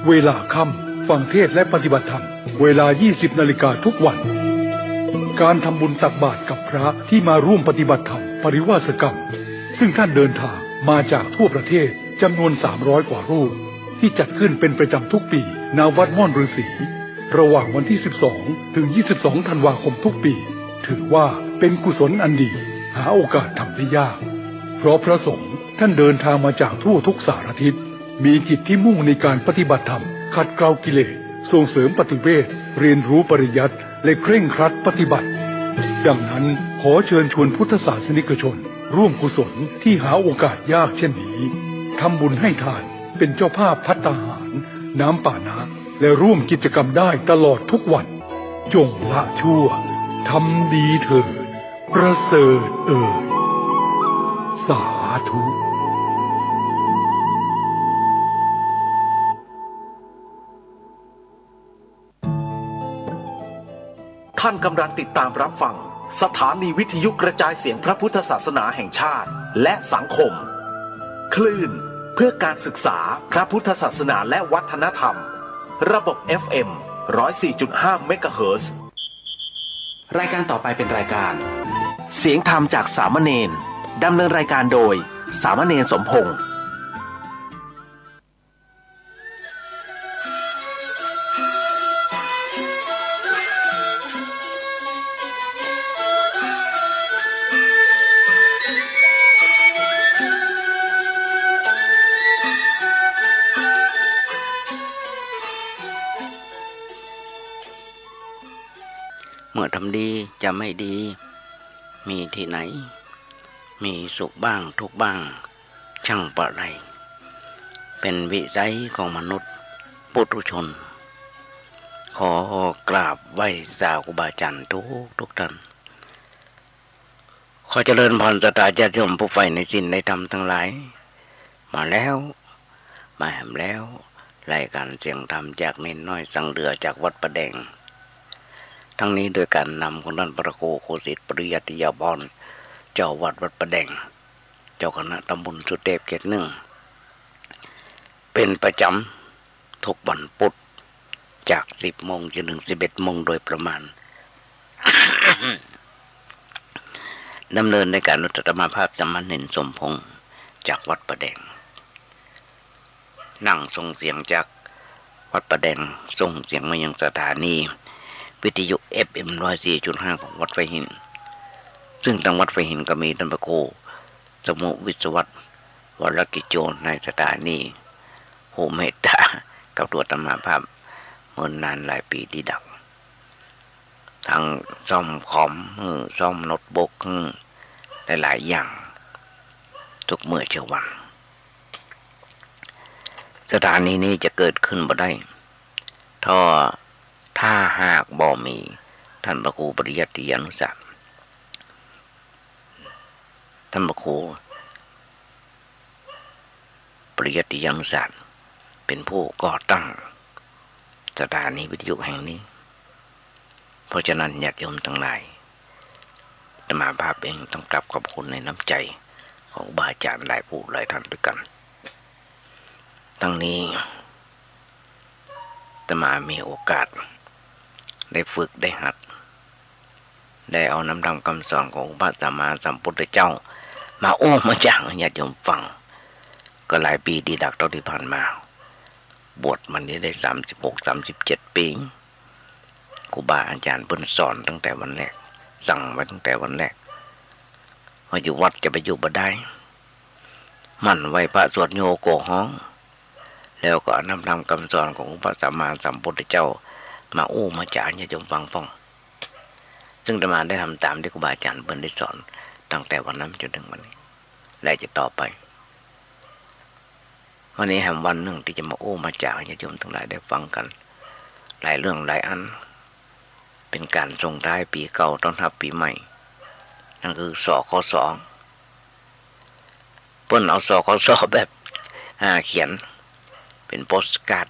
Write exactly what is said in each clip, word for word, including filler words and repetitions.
เวลาค่ำ ฟังเทศน์และปฏิบัติธรรม เวลา ยี่สิบนาฬิกาทุกวัน การทำบุญตักบาตรกับพระที่มาร่วมปฏิบัติธรรมปริวาสกรรม ซึ่งท่านเดินทางมาจากทั่วประเทศจำนวน สามร้อยกว่ารูป ที่จัดขึ้นเป็นประจำทุกปี ณ วัดม่อนฤๅษี ระหว่างวันที่ สิบสอง ถึง ยี่สิบสอง ธันวาคมทุกปี ถือว่าเป็นกุศลอันดี หาโอกาสทำได้ยาก เพราะพระสงฆ์ท่านเดินทางมาจากทั่วทุกสารทิศ มีจิตที่มุ่งในการปฏิบัติธรรม ขัดเกลากิเลส ส่งเสริมปฏิเวท เรียนรู้ปริยัติ และเคร่งครัดปฏิบัติ ดังนั้นขอเชิญชวนพุทธศาสนิกชน ร่วมกุศลที่หาโอกาสยากเช่นนี้ ทำบุญให้ทาน เป็นเจ้าภาพภัตตาหาร น้ำปานะ และร่วมกิจกรรมได้ตลอดทุกวัน จงละชั่ว ทำดีเถิด ประเสริฐเอ่ย สาธุ ท่านกำลังติดตามรับฟังสถานีวิทยุกระจายเสียงพระพุทธศาสนาแห่งชาติและสังคม คลื่นเพื่อการศึกษาพระพุทธศาสนาและวัฒนธรรม ระบบ เอฟ เอ็ม ร้อยสี่จุดห้า เมกะเฮิรตซ์ รายการต่อไปเป็นรายการ เสียงธรรมจากสามเณร ดำเนินรายการโดย สามเณรสมพงษ์ เมื่อทำดีจะไม่ดี มีที่ไหน มีสุขบ้างทุกข์บ้าง ช่างประไร เป็นวิสัยของมนุษย์ปุถุชน ขอกราบไหว้สาครูบาอาจารย์ทุกทุกท่าน ขอเจริญพรศรัทธาญาติโยมผู้ใฝ่ในศีลในธรรมทั้งหลาย มาแล้ว มาแหมแล้ว รายการเสียงธรรมจากเณรน้อยสังเหลือจากวัดป่าแดง ทั้งนี้โดยการนำของท่านพระครูโคสิตปริยัติยาภรณ์ เจ้าวัดวัดป่าแดง เจ้าคณะตำบลสุเทพเขตหนึ่ง เป็นประจำทุกวันพุธ จาก สิบโมง จนถึง สิบเอ็ดโมงโดยประมาณ ดำเนินรายการโดยอาตมาภาพสามเณรสมพงษ์ จากวัดป่าแดง นั่งส่งเสียงจากวัดป่าแดง ส่งเสียงมายังสถานีวิทยุ เอฟ เอ็ม ร้อยสี่จุดห้า ของวัดไผ่หิน ซึ่งทางวัดไผ่หินก็มีท่านพระครูสมุวิศวัตร วรกิจโจ นายสถานี ผู้เมตตากับตัวอาตมาภาพเมินนานหลายปี๋ดีดัก ทั้งซ่อมคอมหื้อ ซ่อมโน้ตบุ๊กหื้อ หลายๆ อย่าง ทุกเมื่อเช้าวัน สถานีนี้จะเกิดขึ้นบ่ได้ ถ้า ถ้าหากบ่มีท่านพระครูปริยัติยานุศาสน์ ท่านพระครูปริยัติยานุศาสน์ เป็นผู้ก่อตั้งสถานีวิทยุแห่งนี้ เพราะฉะนั้นญาติโยมทั้งหลาย อาตมาภาพเองต้องกราบขอบคุณในน้ำใจของครูบาอาจารย์หลายผู้หลายท่านด้วยกัน ทั้งนี้ อาตมามีโอกาสได้ฝึกได้หัด ได้เอานำธรรมคำสอนขององค์พระสัมมาสัมพุทธเจ้า มาอู้มาจ๋าหื้อญาติโยมฟัง ก็หลายปี๋ดีดักเต้าตี้ผ่านมา บวชมานี่ได้ สามสิบหก สามสิบเจ็ดปี๋ ครูบาอาจารย์เปิ้นสอนตั้งแต่วันแรก สั่งไว้ตั้งแต่วันแรก ว่าอยู่วัดจะไปอยู่บ่ได้ หมั่นไหว้พระสวดโยโกฮ้อง แล้วก็เอานำธรรมคำสอนขององค์พระสัมมาสัมพุทธเจ้า มาอู้มาจ๋าหื้อญาติโยมฟังพ่อง ซึ่งอาตมาได้ทำตามตี้ครูบาอาจารย์เปิ้นได้สอน ตั้งแต่วันนั้นจนถึงวันนี้ และจะต่อไป วันนี้แหมวันนึ่งตี้จะมาอู้มาจ๋าหื้อญาติโยมตังหลายได้ฟังกั๋น หลายเรื่องหลายอัน เป๋นก๋านส่งท้ายปี๋เก่าต้อนฮับปี๋ใหม่ นั่นคือ สคส เปิ้นเอา สคส แบบ อ่า เขียนเป๋นโปสการ์ด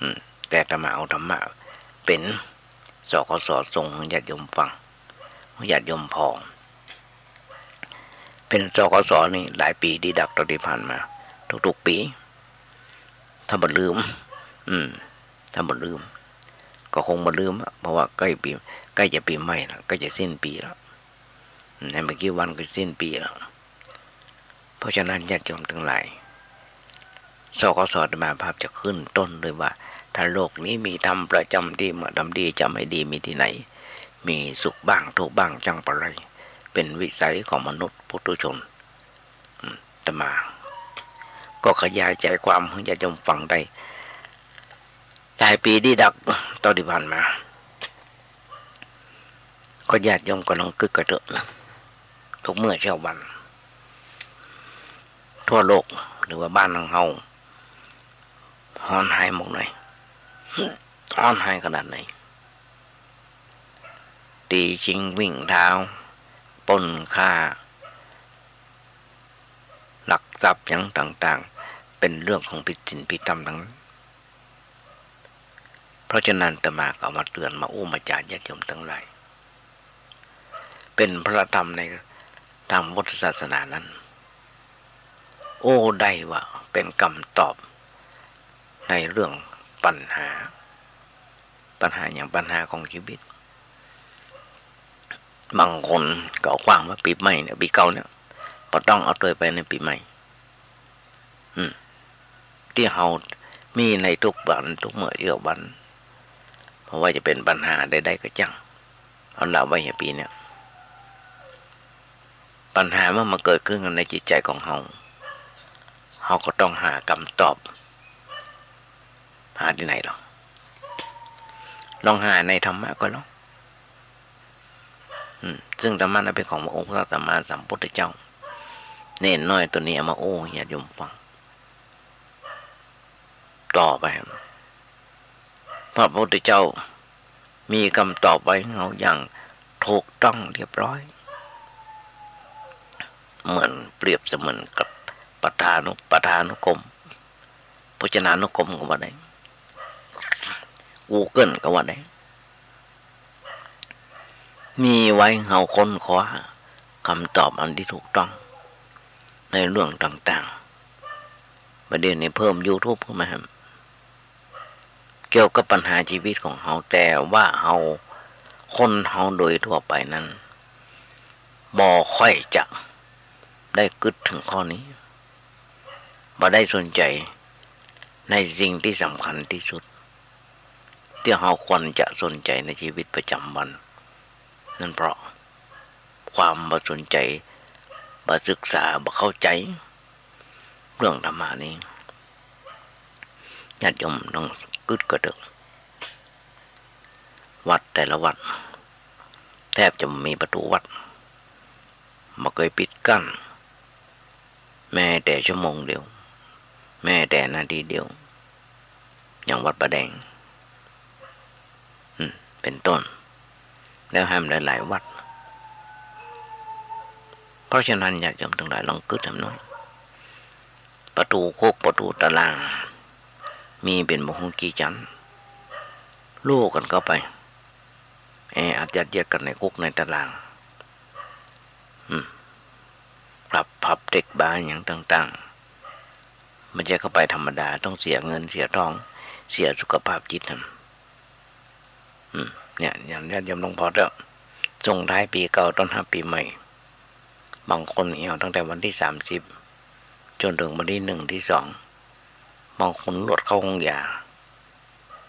อืม แต่อาตมาเอาธรรมะเป๋น สคส ส่งหื้อญาติโยมฟัง หื้อญาติโยมผ่อง เป๋น สคส นี่หลายปี๋ดีดักเต้าตี้ผ่านมา ทุกๆ ปี๋ ถ้าบ่ลืม อืม ถ้าบ่ลืม ก็คงบ่ลืมอะ เพราะว่าใก้ปี๋ ใก้จะปี๋ใหม่แล้ว ใก้จะสิ้นปี๋แล้ว อืม ในบ่กี่วันก็สิ้นปี๋แล้ว เพราะฉะนั้นญาติโยมตังหลาย สกส อาตมาภาพจะขึ้นต้นด้วยว่า ถ้าโลกนี้มีธรรมประจ๋ำตี้ เมื่อทำดีจะไม่ดีมีตี้ไหน มีสุขบ้างทุกข์บ้างจั้งปะไร เป๋นวิสัยของมนุษย์ปุถุชน อืม อาตมาก็ขยายใจ๋ความหื้อญาติโยมฟังได้หลายปี๋ดีดัก ต่อตี้ผ่านมา ก็ญาติโยมก็ลองกึ๊ดกั๋นเต๊อะ ทุกเมื่อเช้าวัน ทั่วโลก หรือว่าบ้านของเฮา ฮ้อนฮ้ายหมดเลย ฮ้อนฮ้ายขนาดไหน ตี๋ชิงวิ่งราว ปล้นฆ่า ลักทรัพย์หยังต่างๆ เป๋นเรื่องของผิดศีลผิดธรรมตังนั้น เพราะฉะนั้นอาตมาก็มาเตื๋อนมาอู้มาจ๋าญาติโยมตังหลาย เป๋นพระธรรมในตามพุทธศาสนานั้น โอ้ ได้ว่าเป๋นกำตอบในเรื่องปัญหา ปัญหาหยัง ปัญหาของจีวิต บางคนก็กว้างว่าปี๋ใหม่เนี่ย ปี๋เก่าเนี่ย บ่ต้องเอาตวยไปในปี๋ใหม่ อืม ตี้เฮามีในทุกวันทุกเมื่อเยื้อวัน เพราะว่าจะเป๋นปัญหาใดๆ ก็จั้ง เอาละไว้หื้อปี๋เนี่ย ปัญหาเมื่อมันเกิดขึ้นในจิตใจ๋ของเฮา เฮาก็ต้องหากำตอบ หาตี้ไหนลอ ลองหาในธรรมะก่อนลอ อืม ซึ่งธรรมะนั้นเป๋นของพระองค์พระสัมมาสัมพุทธเจ้า เณรน้อยตั๋วนี้เอามาอู้หื้อญาติโยมฟัง ต่อไป พระพุทธเจ้ามีกำตอบไว้หื้อเฮาอย่างถูกต้องเรียบร้อย เหมือนเปรียบเสมือนกับปทานุ ปทานุกรม พจนานุกรมก็ว่าได้ กูเกิลก็ว่าได้ มีไว้หื้อเฮาค้นคว้ากำตอบอันตี้ถูกต้องในเรื่องต่างๆ บ่าเดี่ยวนี้เพิ่มยูทูบขึ้นมาแหม เกี่ยวกับปัญหาจีวิตของเฮา แต่ว่าเฮา คนเฮาโดยทั่วไปนั้น บ่ค่อยจะได้กึ๊ดเถิงข้อนี้ บ่ได้สนใจ๋ในสิ่งตี้สำคัญตี้สุด ตี้เฮาควรจะสนใจ๋ในจีวิตประจ๋ำวัน นั้นเพราะความบ่สนใจ๋ บ่ศึกษา บ่เข้าใจ๋เรื่องธรรมะนี้ ญาติโยมลองกึ๊ดกั๋นเต๊อะ วัดแต่ละวัด แทบจะบ่มีประตู๋วัด บ่เกยปิดกั้น แม้แต่ชั่วโมงเดียว แม้แต่นาทีเดียว อย่างวัดป่าแดง อืม เป๋นต้น แล้วแหมหลายๆ วัด เพราะฉะนั้นญาติโยมตังหลายลองกึ๊ดแหมหน้อย ประตู๋คุก ประตู๋ตาราง มีเป๋นบ่ฮู้กี่จั้น ลู่กั๋นเข้าไป แออัดยัดเยียดกั๋นในคุกในตาราง อืม ปรับผับเต็กบาร์หยังต่างๆ บ่ใจ้เข้าไปธรรมดา ต้องเสียเงินเสียทอง เสียสุขภาพจิตหั้น อืม เนี่ย อย่างญาติโยมหลวงพ่อเต๊อะ ส่งท้ายปี๋เก่าต้อนฮับปี๋ใหม่ บางคนเหี่ยวตั้งแต่วันตี้สามสิบ จ๋นเถิงวันตี้หนึ่งตี้สอง บางคนลวดเข้าห้องยา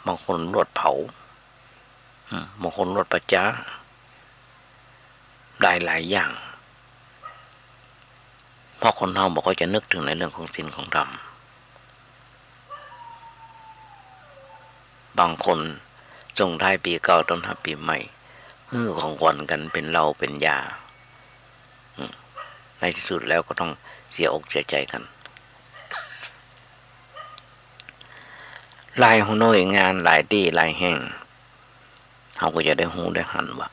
บางคนลวดเผา อืม บางคนลวดประจ๊า หลายๆ อย่าง เพราะคนเฮาบ่ค่อยจะนึกเถิงในเรื่องของศีลของธรรม บางคนส่งท้ายปี๋เก่าต้อนฮับปี๋ใหม่ หื้อของขวัญกั๋นเป๋นเหล้าเป๋นยา อืม ในตี้สุดแล้วก็ต้องเสียอกเสียใจ๋กั๋น หลายหน่วยงาน หลายตี้หลายแห่ง เฮาก็จะได้ฮู้ได้หันว่า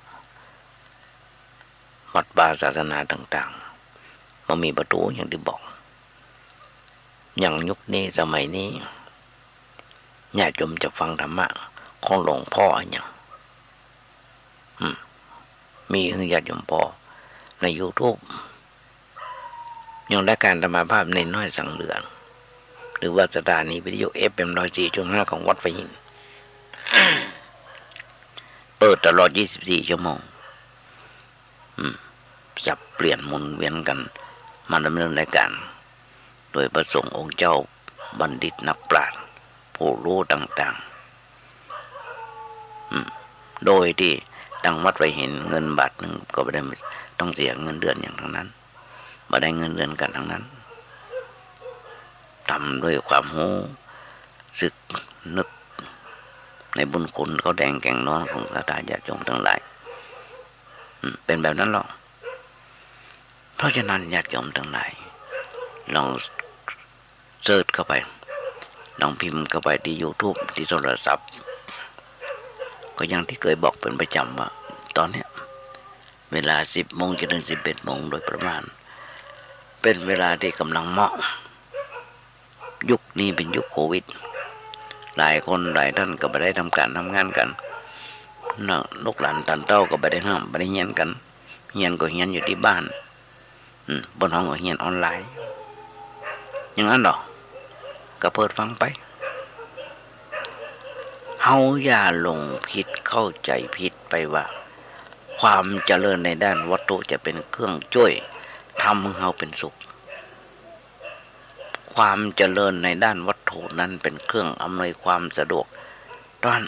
วัดวาศาสนาต่างๆ บ่มีประตู๋อย่างตี้บอก อย่างยุคนี้สมัยนี้ ญาติโยมจะฟังธรรมะของหลวงพ่ออะหยัง อืม มีหื้อญาติโยมผ่อในยูทูบ อย่างรายก๋านอาตมาภาพเณรน้อยสังเหลือง หรือว่าสถานีวิทยุ เอฟเอ็ม ร้อยสี่จุดห้า ของวัดไผ่หิน เปิดตลอด ยี่สิบสี่ ชั่วโมง อืม สับเปลี่ยนหมุนเวียนกั๋นมาดำเนินรายก๋าน โดยพระสงฆ์องค์เจ้าบัณฑิตนักปราชญ์ผู้ฮู้ต่างๆ อืม โดยตี้ตังวัดไผ่หินเงินบาทนึ่งก็บ่ได้ต้องเสียเงินเดือนหยังตังนั้น บ่ได้เงินเดือนกั๋นตังนั้น ทำด้วยความฮู้สึกนึกในบุญคุณเขาแดงแก่งน้องของศรัทธาญาติโยมตังหลาย อืม เป๋นแบบนั้นลอ เพราะฉะนั้นญาติโยมตังหลาย ลองเสิร์ชเข้าไป ลองพิมพ์เข้าไปตี้ยูทูบ ตี้โทรศัพท์ ก็อย่างตี้เกยบอกเป๋นประจ๋ำว่า ต๋อนเนี้ย เวลา สิบโมงจ๋นเถิง สิบเอ็ดโมงโดยประมาณ เป๋นเวลาตี้ก่ำลังเหมาะ ยุคนี้เป๋นยุคโควิด หลายคนหลายต้านก็บ่ได้ทำก๋านทำงานกั๋น นะ ลูกหลานต้านเต้าก็บ่ได้ฮ่ำ บ่ได้เฮียนกั๋น เฮียนก็เฮียนอยู่ตี้บ้าน อืม บ่ฮ้องก็เฮียนออนไลน์ อย่างนั้นลอ ก็เปิดฟังไป เฮาอย่าหลงผิดเข้าใจ๋ผิดไปว่า ความเจริญในด้านวัตถุจะเป๋นเครื่องจ้วยทำหื้อเฮาเป๋นสุข ความเจริญในด้านวัตถุนั้นเป๋นเครื่องอำนวยความสะดวกต้อน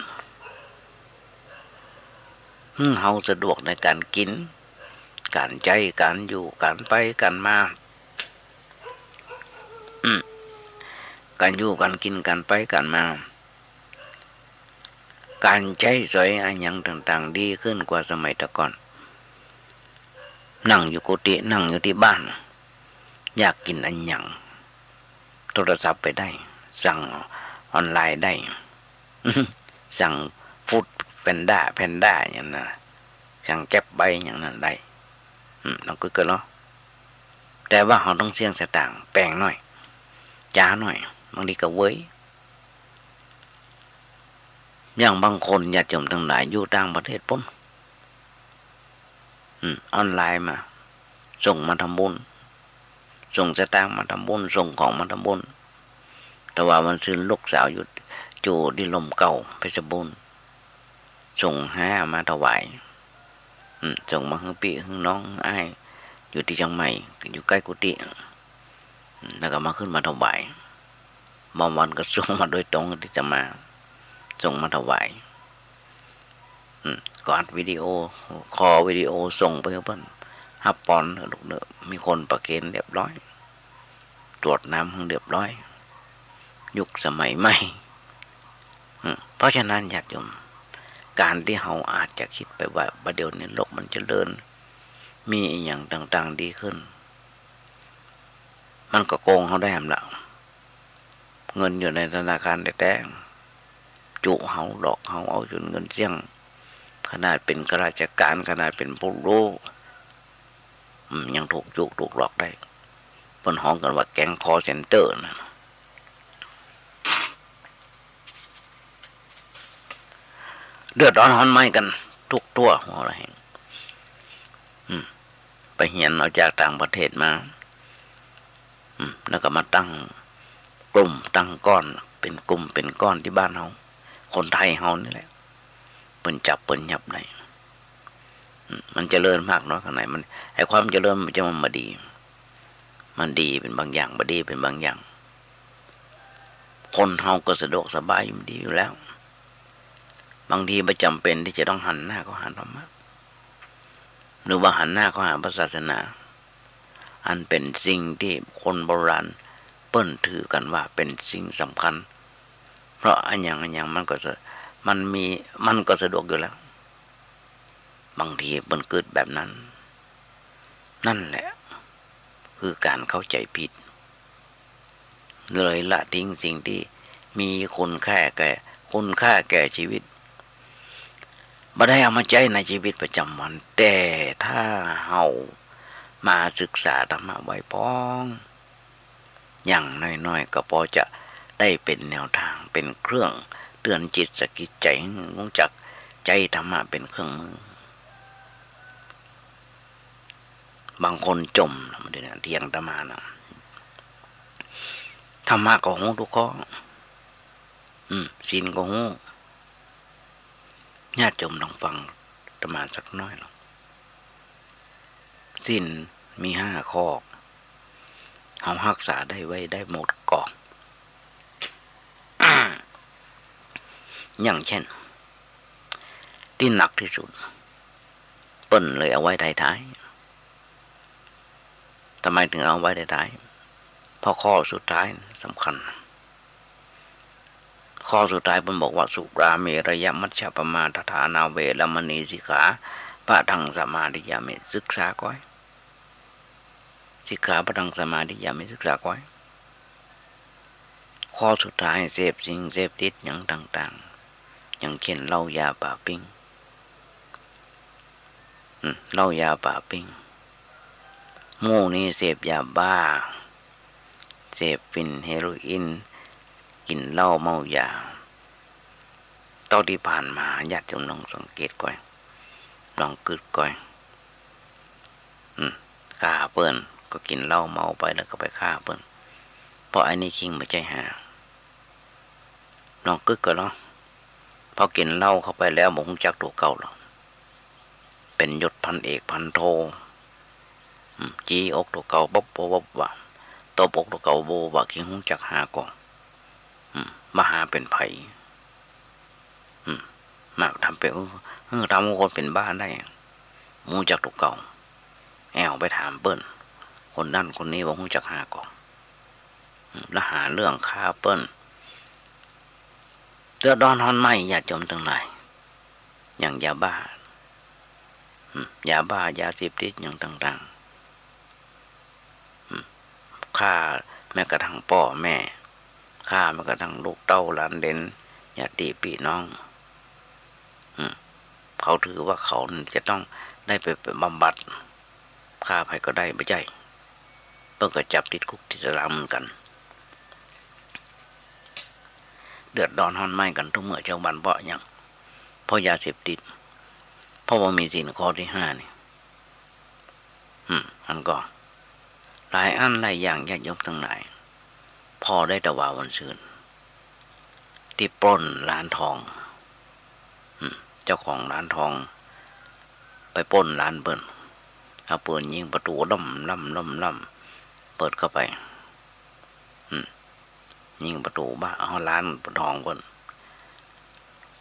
หื้อเฮาสะดวกในก๋านกิ๋น ก๋านใจ๊ ก๋านอยู่ ก๋านไป ก๋านมา อืม ก๋านอยู่ ก๋านกิ๋น ก๋านไป ก๋านมา ก๋านใจ๊สอยอะหยังต่างๆ ดีขึ้นกว่าสมัยแต่ก่อน นั่งอยู่กุฏิ นั่งอยู่ตี้บ้าน อยากกิ๋นอะหยัง โทรศัพท์ไปได้ สั่งออนไลน์ได้ สั่งฟู้ดแพนด้า แพนด้า อย่างนั้นนะ สั่งแกร็บไปอย่างนั้นได้ อืม ลองกึ๊ดกั๋นลอ แต่ว่าเฮาต้องเสี้ยงสตางค์ แปงหน้อย จ๋าหน้อย บางทีก็เวย อย่างบางคนญาติโยมตังหลายอยู่ต่างประเทศปู๊น อืม ออนไลน์มา ส่งมาทำบุญ ส่งสตางค์มาทำบุญ ส่งของมาทำบุญ แต่ว่าวันซืนลูกสาวอยู่ อยู่ตี้ร่มเกล้า เพชรบูรณ์ ส่งห้ามาถวาย อืม ส่งมาหื้อปี้หื้อน้องหื้ออ้าย อยู่ตี้เจียงใหม่ อยู่ใก้กุฏิ อืม แล้วก็มาขึ้นมาถวาย บางวันก็ส่งมาโดยตรงตี้อาตมา ส่งมาถวาย อืม ก็อัดวิดีโอ คอลวิดีโอส่งไปหื้อเปิ้น ฮับปอนลูกเด้อ มีคนประเคนเรียบร้อย ตรวจน้ำหื้อเรียบร้อย ยุคสมัยใหม่ อืม เพราะฉะนั้นญาติโยม ก๋านตี้เฮาอาจจะกึ๊ดไปว่า บ่าเดี่ยวนี้โลกมันเจริญ มีอะหยังต่างๆ ดีขึ้น มันก็โกงเฮาได้แหมละ เงินอยู่ในธนาคารแต๊ๆ จุเฮา หลอกเฮา เอาจ๋นเงินเสี้ยง ขนาดเป๋นข้าราชก๋าน ขนาดเป๋นผู้ฮู้ อืม ยังถูกจุถูกหลอกได้ เปิ้นฮ้องกั๋นว่าแก๊งคอลเซ็นเตอร์นะ เดือดร้อนฮ้อนไหม้กั๋นทุกทั่วหัวระแหง อืม ไปเฮียนเอาจากต่างประเทศมา อืม แล้วก็มาตั้งกลุ่มตั้งก้อน เป๋นกลุ่มเป๋นก้อนตี้บ้านเฮา คนไทยเฮานี่แหละ เปิ้นจับเปิ้นยับได้ อืม มันเจริญมากน้อยขนาดไหน มัน ไอ้ความเจริญมันจะมันบ่ดี มันดีเป๋นบางอย่าง บ่ดีเป๋นบางอย่าง คนเฮาก็สะดวกสบายอยู่ดีอยู่แล้ว บางทีบ่จ๋ำเป๋นตี้จะต้องหันหน้าเข้าหาธรรมะ หรือว่าหันหน้าเข้าหาพระศาสนา อันเป๋นสิ่งตี้คนโบราณเปิ้นถือกั๋นว่าเป๋นสิ่งสำคัญ เพราะอะหยังอะหยังมันก็สะ มันมี มันก็สะดวกอยู่แล้ว บางทีเปิ้นกึ๊ดแบบนั้น นั่นแหละ คือก๋านเข้าใจ๋ผิด เลยละทิ้งสิ่งตี้มีคุณค่าแก่ คุณค่าแก่ชีวิต บ่ได้เอามาใจ๊ในชีวิตประจ๋ำวัน แต่ถ้าเฮามาศึกษาธรรมะไว้พ่อง อย่างน้อยๆ ก็ปอจะได้เป๋นแนวตาง เป๋นเครื่องเตือนจิตสะกิดใจ๋ หื้อฮู้จักใจ๊ธรรมะเป๋นเครื่องมือ บางคนจ่ม เดี๋ยวนี้เถียงอาตมานะ ธรรมะก็ฮู้ทุกข้อ อืม ศีลก็ฮู้ ญาติโยมลองฟังอาตมาสักหน้อยลอง ศีลมีห้าข้อ เฮาฮักษาได้ไว้ได้หมดก่อ อย่างเช่น ตี้หนักตี้สุด เปิ้นเลยเอาไว้ท้ายๆ ทำไมถึงเอาไว้ท้ายๆ เพราะข้อสุดท้ายสำคัญ ข้อสุดท้ายเปิ้นบอกว่า สุราเมรยมัชฌัปปมาทฐานา เวรมณีสิกขาปะทังสมาธิยามิ ศึกษาก่อย สิกขาปะทังสมาธิยามิ ศึกษาก่อย ข้อสุดท้าย เสพสิ่งเสพติดหยังต่างๆ อย่างเช่นเหล้ายาปาปิ้ง อืม เหล้ายาปาปิ้ง หมู่นี้เสพยาบ้า เสพฝิ่นเฮโรอีน กิ๋นเหล้าเมายา เต้าตี้ผ่านมาญาติโยมลองสังเกตก่อย ลองกึ๊ดก่อย อืม ฆ่าเปิ้น ก็กิ๋นเหล้าเมาไปแล้วก็ไปฆ่าเปิ้น เพราะอันนี้คิงบ่ใจ้หา ลองกึ๊ดก่อยลอ พอกิ๋นเหล้าเข้าไปแล้วบ่ฮู้จักตั๋วเก่าลอ เป๋นยศพันเอกพันโท อืม จี๊อกตั๋วเก่า บ๊อบบ๊อบบ๊อบว่า ตบอกตั๋วเก่า โบว่า คิงฮู้จักหาก่อ อืม บ่หาเป๋นใผ อืม มาทำเป๋น เออ ทำคนเป๋นบ้าได้ ฮู้จักตั๋วเก่า แอ่วไปถามเปิ้น คนนั้นคนนี้บ่ฮู้จักหาก่อ อืม แล้วหาเรื่องฆ่าเปิ้น เดือดร้อนฮ้อนไหม้ญาติโยมตังหลาย อย่างยาบ้า อืม ยาบ้า ยาเสพติดหยังต่างๆ อืม ฆ่าแม้กระทั่งป้อแม่ ฆ่าแม้กระทั่งลูกเต้าหลานเหลน ญาติปี้น้อง อืม เขาถือว่าเขาจะต้องได้ไป ไปบำบัด ฆ่าใผก็ได้ บ่ใจ้ เปิ้นก็จับติดคุกติดตารางเหมือนกั๋น เดือดร้อนฮ้อนไหม้กั๋นทุกเมื่อเช้าวัน เพราะหยัง เพราะยาเสพติด เพราะว่ามีศีลข้อตี้ห้านี่ อืม อันก็ หลายอันหลายอย่างญาติโยมตังหลาย ผ่อได้ตะวาวันซืน ตี้ปล้นร้านทอง อืม เจ้าของร้านทอง ไปปล้นร้านเปิ้น เอาปืนยิงประตู่ว ล่ำล่ำล่ำล่ำ เปิดเข้าไป อืม ยิงประตู่บ้าน เอาร้านทองเปิ้น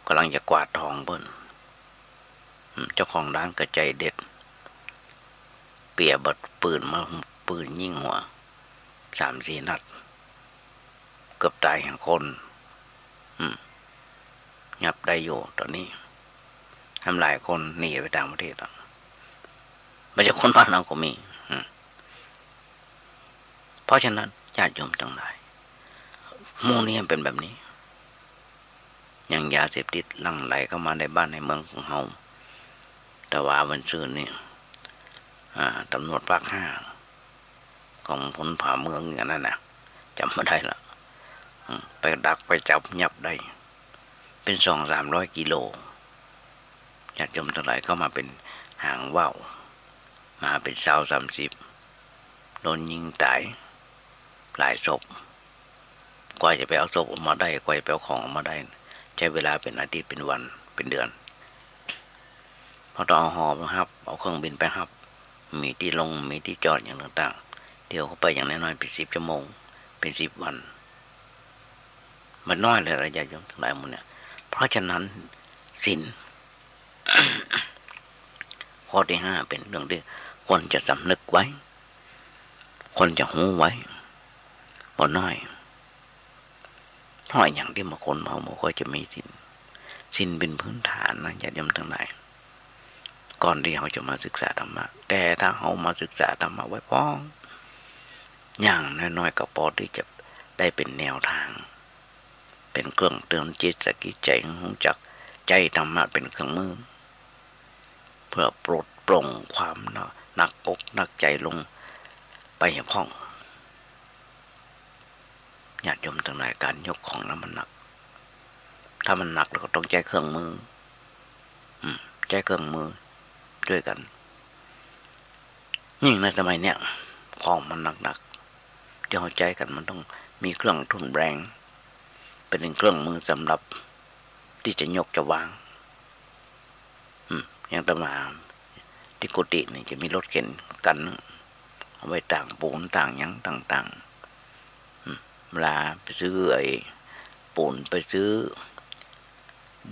ก่ำลังจะกวาดทองเปิ้น อืม เจ้าของร้านก็ใจ๋เด็ด เปียบปืนมา ปืนยิงหัว สามสี่นัด เกือบต๋ายแหมคน อืม ยับได้อยู่ต๋อนนี้ แหมหลายคนหนีไปต่างประเทศแล้ว บ่ใจ้คนบ้านเฮาก็มี อืม เพราะฉะนั้นญาติโยมตังหลาย หมู่นี้มันเป๋นแบบนี้ อย่างยาเสพติดหลั่งไหลเข้ามาในบ้านในเมืองของเฮา ตะวาวันซืนนี่ อ่า ตำรวจภาคห้า ของพลผาเมืองอย่างนั้นน่ะ จ๋ำบ่ได้ละ อืม ไปดักไปจับยับได้ เป๋นสองสามร้อยกิโล ญาติโยมตังหลายเข้ามาเป๋นหางว่าว มาเป๋นซาวสามสิบ โดนยิงต๋ายหลายศพ กว่าจะไปเอาศพออกมาได้ กว่าจะไปเอาของออกมาได้ ใจ๊เวลาเป๋นอาทิตย์ เป๋นวัน เป๋นเดือน เพราะต้องเอาฮอมาฮับ เอาเครื่องบินไปฮับ มีตี้ลง มีตี้จอดอย่างต่างๆ เที่ยวเข้าไปอย่างน้อยๆ เป๋นสิบชั่วโมง เป๋นสิบวัน บ่น้อยเลยละญาติโยมตังหลายหมู่เนี่ย เพราะฉะนั้นศีล ข้อตี้ห้าเป๋นเรื่องตี้ควรจะสำนึกไว้ ควรจะฮู้ไว้ บ่น้อย เพราะอย่างตี้บางคนเฮาบ่ค่อยจะมีศีล ศีลเป๋นพื้นฐานนะญาติโยมตังหลาย ก่อนตี้เฮาจะมาศึกษาธรรมะ แต่ถ้าเฮามาศึกษาธรรมะไว้พ่อง อย่างน้อยๆ ก็ปอตี้จะได้เป๋นแนวตาง เป๋นเครื่องเตือนจิตสะกิดใจ๋ ฮู้จักใจ๊ธรรมะเป๋นเครื่องมือ เพื่อปลดปล่อยความหนัก หนักอกหนักใจ๋ลงไปให้พ่อง ญาติโยมตังหลาย ก๋านยกของนั้นมันหนัก ถ้ามันหนักแล้วก็ต้องใจ๊เครื่องมือ อืม ใจ๊เครื่องมือตวยกั๋น ยิ่งในสมัยเนี้ย ของมันหนักๆ ตี้เฮาใจ๊กั๋นมันต้อง มีเครื่องทุ่นแรง เป๋นเครื่องมือสำหรับตี้จะยกจะวาง อืม อย่างอาตมาตี้กุฏินี่จะมีรถเข็นคันนึ่ง เอาไว้ตากปูนตากหยังต่างๆ อืม เวลาไปซื้อไอ้ปูน ไปซื้อ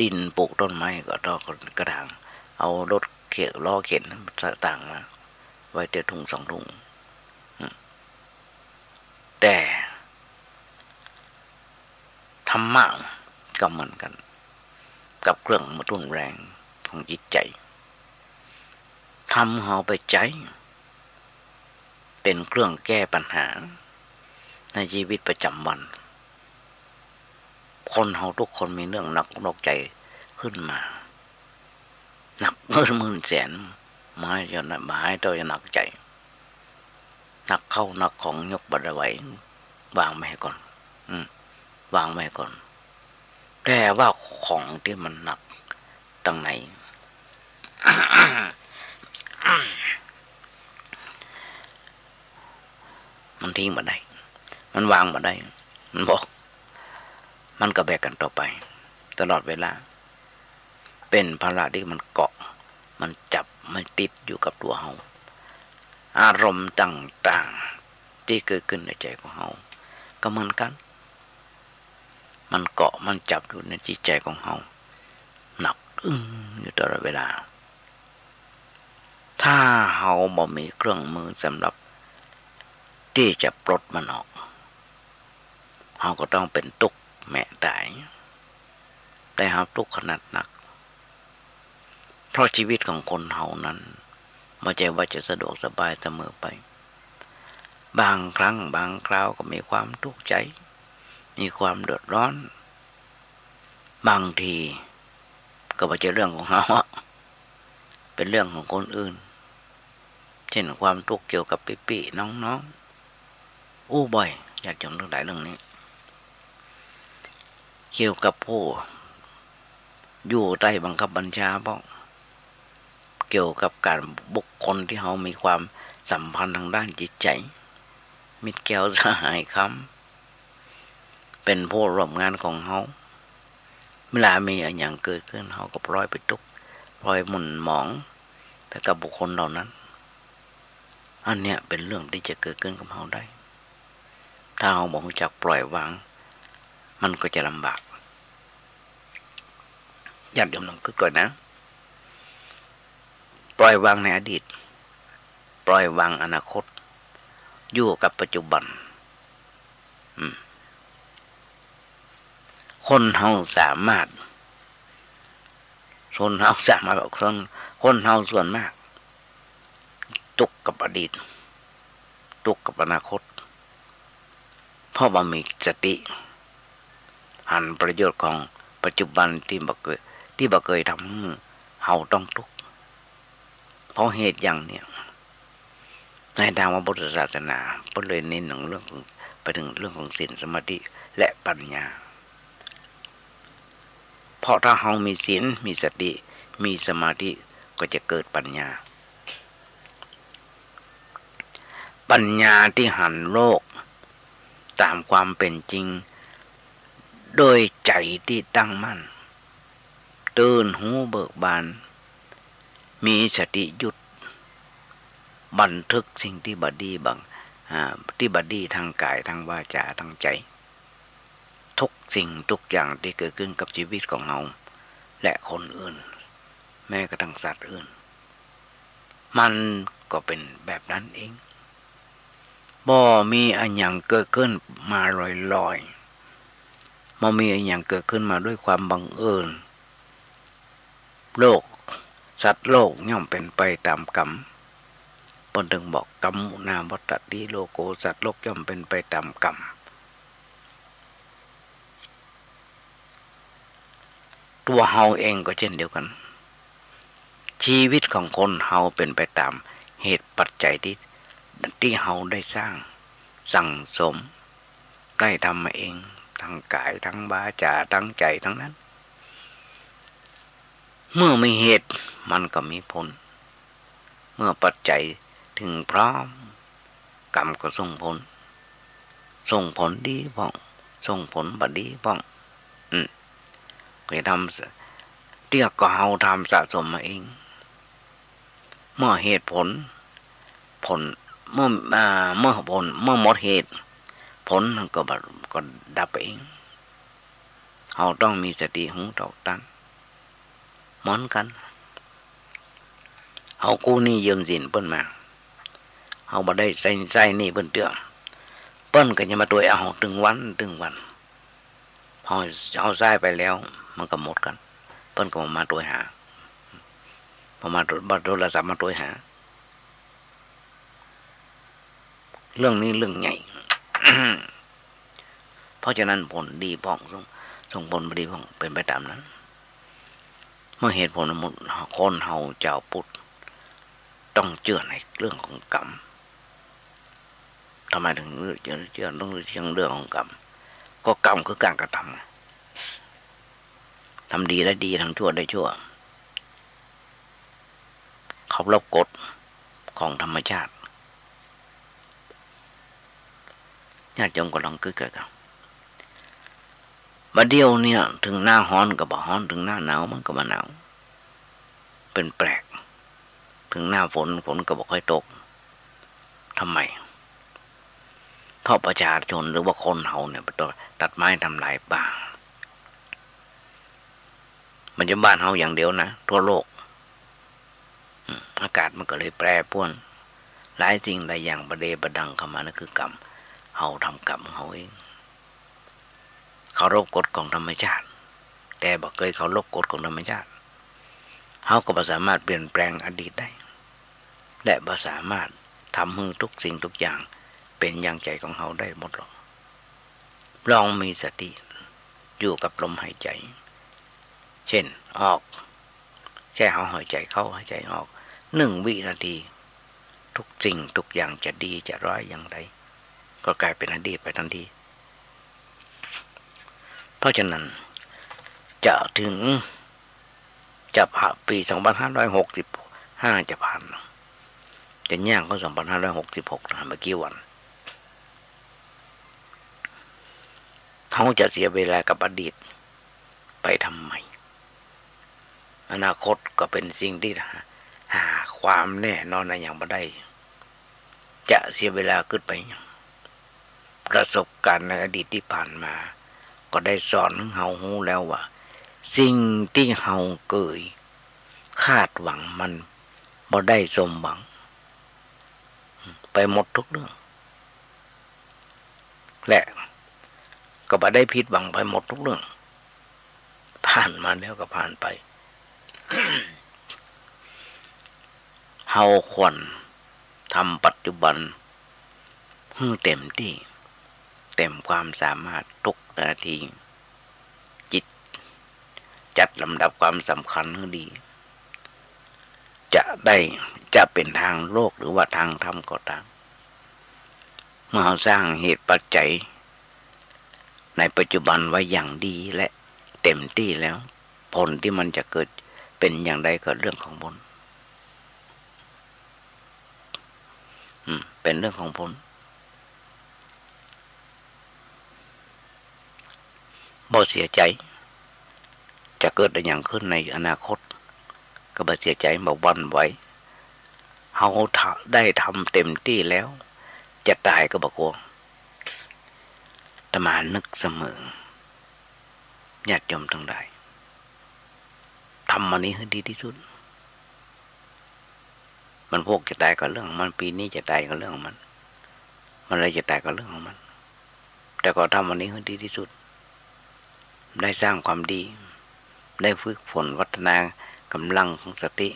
ดินปลูกต้นไม้ก็ต้องกระถาง เอารถเข็น ล้อเข็นตากมา ไว้เตียวถุงสองถุง อืม แต่ธรรมะก็เหมือนกั๋น กับเครื่องมือทุ่นแรงของจิตใจ๋ ธรรมเฮาไปใจ๊เป๋นเครื่องแก้ปัญหาในชีวิตประจำวัน คนเฮาทุกคนมีเรื่องหนักอกหนักใจ๋ขึ้นมา หนักเงินหมื่นแสน บ่าจะ บ่าเต้าจะหนักใจ๋ หนักข้าวหนักของยกบ่ไหว วางไว้ก่อน อืม วางไว้ก่อน แต่ว่าของตี้มันหนักตังใน มันทิ้งบ่ได้ มันวางบ่ได้ มันบอก มันก็แบกกั๋นต่อไป ตลอดเวลา เป๋นภาระตี้มันเกาะ มันจับ มันติดอยู่กับตั๋วเฮา อารมณ์ต่างๆ ตี้เกิดขึ้นในใจ๋ของเฮา ก็เหมือนกั๋น มันเกาะ มันจับอยู่ในจิตใจ๋ของเฮา หนักอึ้งอยู่ตลอดเวลา ถ้าเฮาบ่มีเครื่องมือสำหรับตี้จะปลดมันออก เฮาก็ต้องเป๋นตุ๊กข์แม้ต๋าย ได้ฮับตุ๊กข์ขนาดนัก เพราะชีวิตของคนเฮานั้น บ่ใจ้ว่าจะสะดวกสบายเสมอไป บางครั้งบางคราวก็มีความทุกข์ใจ๋ มีความเดือดร้อน บางทีก็บ่ใจ้เรื่องของเฮาอะ เป๋นเรื่องของคนอื่น เช่นความทุกข์เกี่ยวกับปี้ๆ น้องๆ อู้บ่อย ญาติโยมตังหลาย เรื่องนี้ เกี่ยวกับผู้อยู่ใต้บังคับบัญชาบ้าง เกี่ยวกับก๋านบุคคลตี้เฮามีความสัมพันธ์ตางด้านจิตใจ๋ มิตรแก้วสหายคำ เป๋นผู้ร่วมงานของเฮา เวลามีอะหยังเกิดขึ้น เฮาก็ปล่อยไปตุ๊กข์ ปล่อยหม่นหมองไปกับบุคคลเหล่านั้น อันเนี้ยเป๋นเรื่องตี้จะเกิดขึ้นกับเฮาได้ ถ้าเฮาบ่ฮู้จักปล่อยวาง มันก็จะลำบาก ญาติโยมลองกึ๊ดก่อนนะ ปล่อยวางในอดีต ปล่อยวางอนาคต อยู่กับปัจจุบัน อืม คนเฮาสามารถ คนเฮาสามารถ คน คนเฮาส่วนมาก ตุ๊กข์กับอดีต ตุ๊กข์กับอนาคต เพราะบ่มีสติ หันประโยชน์ของปัจจุบันตี้บ่เกย ตี้บ่เกยทำหื้อเฮาต้องตุ๊กข์ เพราะเหตุอย่างเนี้ย ในตางพระพุทธศาสนา เปิ้นเลยเน้นเรื่องของ ไปเถิงเรื่องของศีล สมาธิ และปัญญา เพราะถ้าเฮามีศีล มีสติ มีสมาธิ ก็จะเกิดปัญญา ปัญญาตี้หันโลกต๋ามความเป๋นจริง โดยใจ๋ตี้ตั้งมั่น ตื่นฮู้เบิกบาน มีสติหยุด บันทึกสิ่งตี้บ่ดีบาง อ่า ตี้บ่ดีตางก๋าย ตางวาจา ตางใจ๋ ทุกสิ่งทุกอย่างตี้เกิดขึ้นกับชีวิตของเฮา และคนอื่น แม้กระทั่งสัตว์อื่น มันก็เป๋นแบบนั้นเอง บ่มีอะหยังเกิดขึ้นมาลอยๆ บ่มีอะหยังเกิดขึ้นมาด้วยความบังเอิญ โลก สัตว์โลกย่อมเป๋นไปต๋ามกรรม เปิ้นเถิงบอก กัมมุนาวัตตะติโลโก สัตว์โลกย่อมเป๋นไปต๋ามกรรม ตั๋วเฮาเองก็เช่นเดียวกั๋น ชีวิตของคนเฮาเป๋นไปต๋ามเหตุปัจจัยตี้ ตี้เฮาได้สร้าง สั่งสม ได้ทำมาเอง ตางก๋าย ตางวาจา ตางใจ๋ ตังนั้น เมื่อมีเหตุ มันก็มีผล เมื่อปัจจัยเถิงพร้อม กรรมก็ส่งผล ส่งผลดีพ่อง ส่งผลบ่ดีพ่อง อืม ก็จะทำส- เตื้อก็เฮาทำสะสมมาเอง เมื่อเหตุผล ผล เมื่อ อ่า เมื่อผล เมื่อหมดเหตุ ผลมันก็บ่- ก็ดับไปเอง เฮาต้องมีสติฮู้เต้าตัน เหมือนกั๋น เฮากู้หนี้ยืมสินเปิ้นมา เฮาบ่ได้ใจ๊ ใจ๊หนี้เปิ้นเตื้อ เปิ้นก็จะมาตวยเอาตึงวันตึงวัน พอเฮาใจ๊ไปแล้ว มันก็หมดกั๋น เปิ้นก็บ่มาตวยหา บ่มาตวย บ่โทรศัพท์มาตวยหา เรื่องนี้เรื่องใหญ่ เพราะฉะนั้นผลดีพ่อง ส่ง ส่งผลบ่ดีพ่อง เป๋นไปต๋ามนั้น เมื่อเหตุผลหมด คนเฮาจาวพุทธต้องเจื้อในเรื่องของกรรม ทำไมถึงเจื้อ เจื้อต้องเจื้อเรื่องของกรรม ก็กรรมคือก๋านกระทำไง ทำดีได้ดี ทำชั่วได้ชั่ว เคารพกฎของธรรมชาติ ญาติโยมก็ลองกึ๊ดกั๋น บ่าเดี่ยวเนี่ย เถิงหน้าฮ้อนก็บ่ฮ้อน เถิงหน้าหนาวมันก็บ่หนาว เป๋นแปลก เถิงหน้าฝน ฝนก็บ่ค่อยตก ทำไม เพราะประชาชนหรือว่าคนเฮาเนี่ย ไปตัดไม้ทำลายป่า บ่ใจ้บ้านเฮาอย่างเดียวนะ ทั่วโลก อืม อากาศมันก็เลยแปรปรวน หลายสิ่งหลายอย่างบ่ดีบ่ดังเข้ามา นั่นคือกรรม เฮาทำกรรมของเฮาเอง เคารพกฎของธรรมชาติ แต่บ่เกยเคารพกฎของธรรมชาติ เฮาก็บ่สามารถเปลี่ยนแปลงอดีตได้ และบ่สามารถทำหื้อทุกสิ่งทุกอย่างเป๋นอย่างใจ๋ของเฮาได้หมดหรอก ลองมีสติอยู่กับลมหายใจ เช่น ออก ใจ้เฮาหายใจ๋เข้าหายใจ๋ออก หนึ่งวินาที ทุกสิ่งทุกอย่างจะดีจะร้ายอย่างใด ก็กลายเป๋นอดีตไปทันที เพราะฉะนั้น จะเถิง จะผ่าน ปีสองพันห้าร้อยหกสิบห้าจะผ่าน จะย่างเข้าสองพันห้าร้อยหกสิบหกแล้ว บ่ากี่วัน เฮาจะเสียเวลากับอดีตไปทำไม อนาคตก็เป๋นสิ่งตี้หา หาความแน่นอนอะหยังบ่ได้ จะเสียเวลากึ๊ดไปหยัง ประสบการณ์ในอดีตตี้ผ่านมา ก็ได้สอนหื้อเฮาฮู้แล้วว่า สิ่งตี้เฮาเกยคาดหวังมันบ่ได้สมหวัง ไปหมดทุกเรื่อง และก็บ่ได้ผิดหวังไปหมดทุกเรื่อง ผ่านมาแล้วก็ผ่านไป เฮาควรทำปัจจุบันหื้อเต๋มตี้ เต๋มความสามารถทุกนาที จิต จัดลำดับความสำคัญหื้อดี จะได้ จะเป๋นตางโลกหรือว่าตางธรรมก็ต๋าม เมื่อเฮาสร้างเหตุปัจจัยในปัจจุบันไว้อย่างดีและเต๋มตี้แล้ว ผลตี้มันจะเกิดเป๋นอย่างใดก็เรื่องของผล อืม เป๋นเรื่องของผล บ่เสียใจ๋ จะเกิดอะหยังขึ้นในอนาคต ก็บ่เสียใจ๋ บ่หวั่นไหว เฮาทำ ได้ทำเต๋มตี้แล้ว จะต๋ายก็บ่กั๋ว อาตมานึกเสมอ ญาติโยมตังหลาย ทำมื้อนี้หื้อดีตี้สุด มันพวกจะต๋ายก็เรื่องของมัน ปี๋นี้จะต๋ายก็เรื่องของมัน มันอะไรจะต๋ายก็เรื่องของมัน แต่ก็ทำมื้อนี้หื้อดีตี้สุด ได้สร้างความดี ได้ฝึกฝนพัฒนากำลังของสติ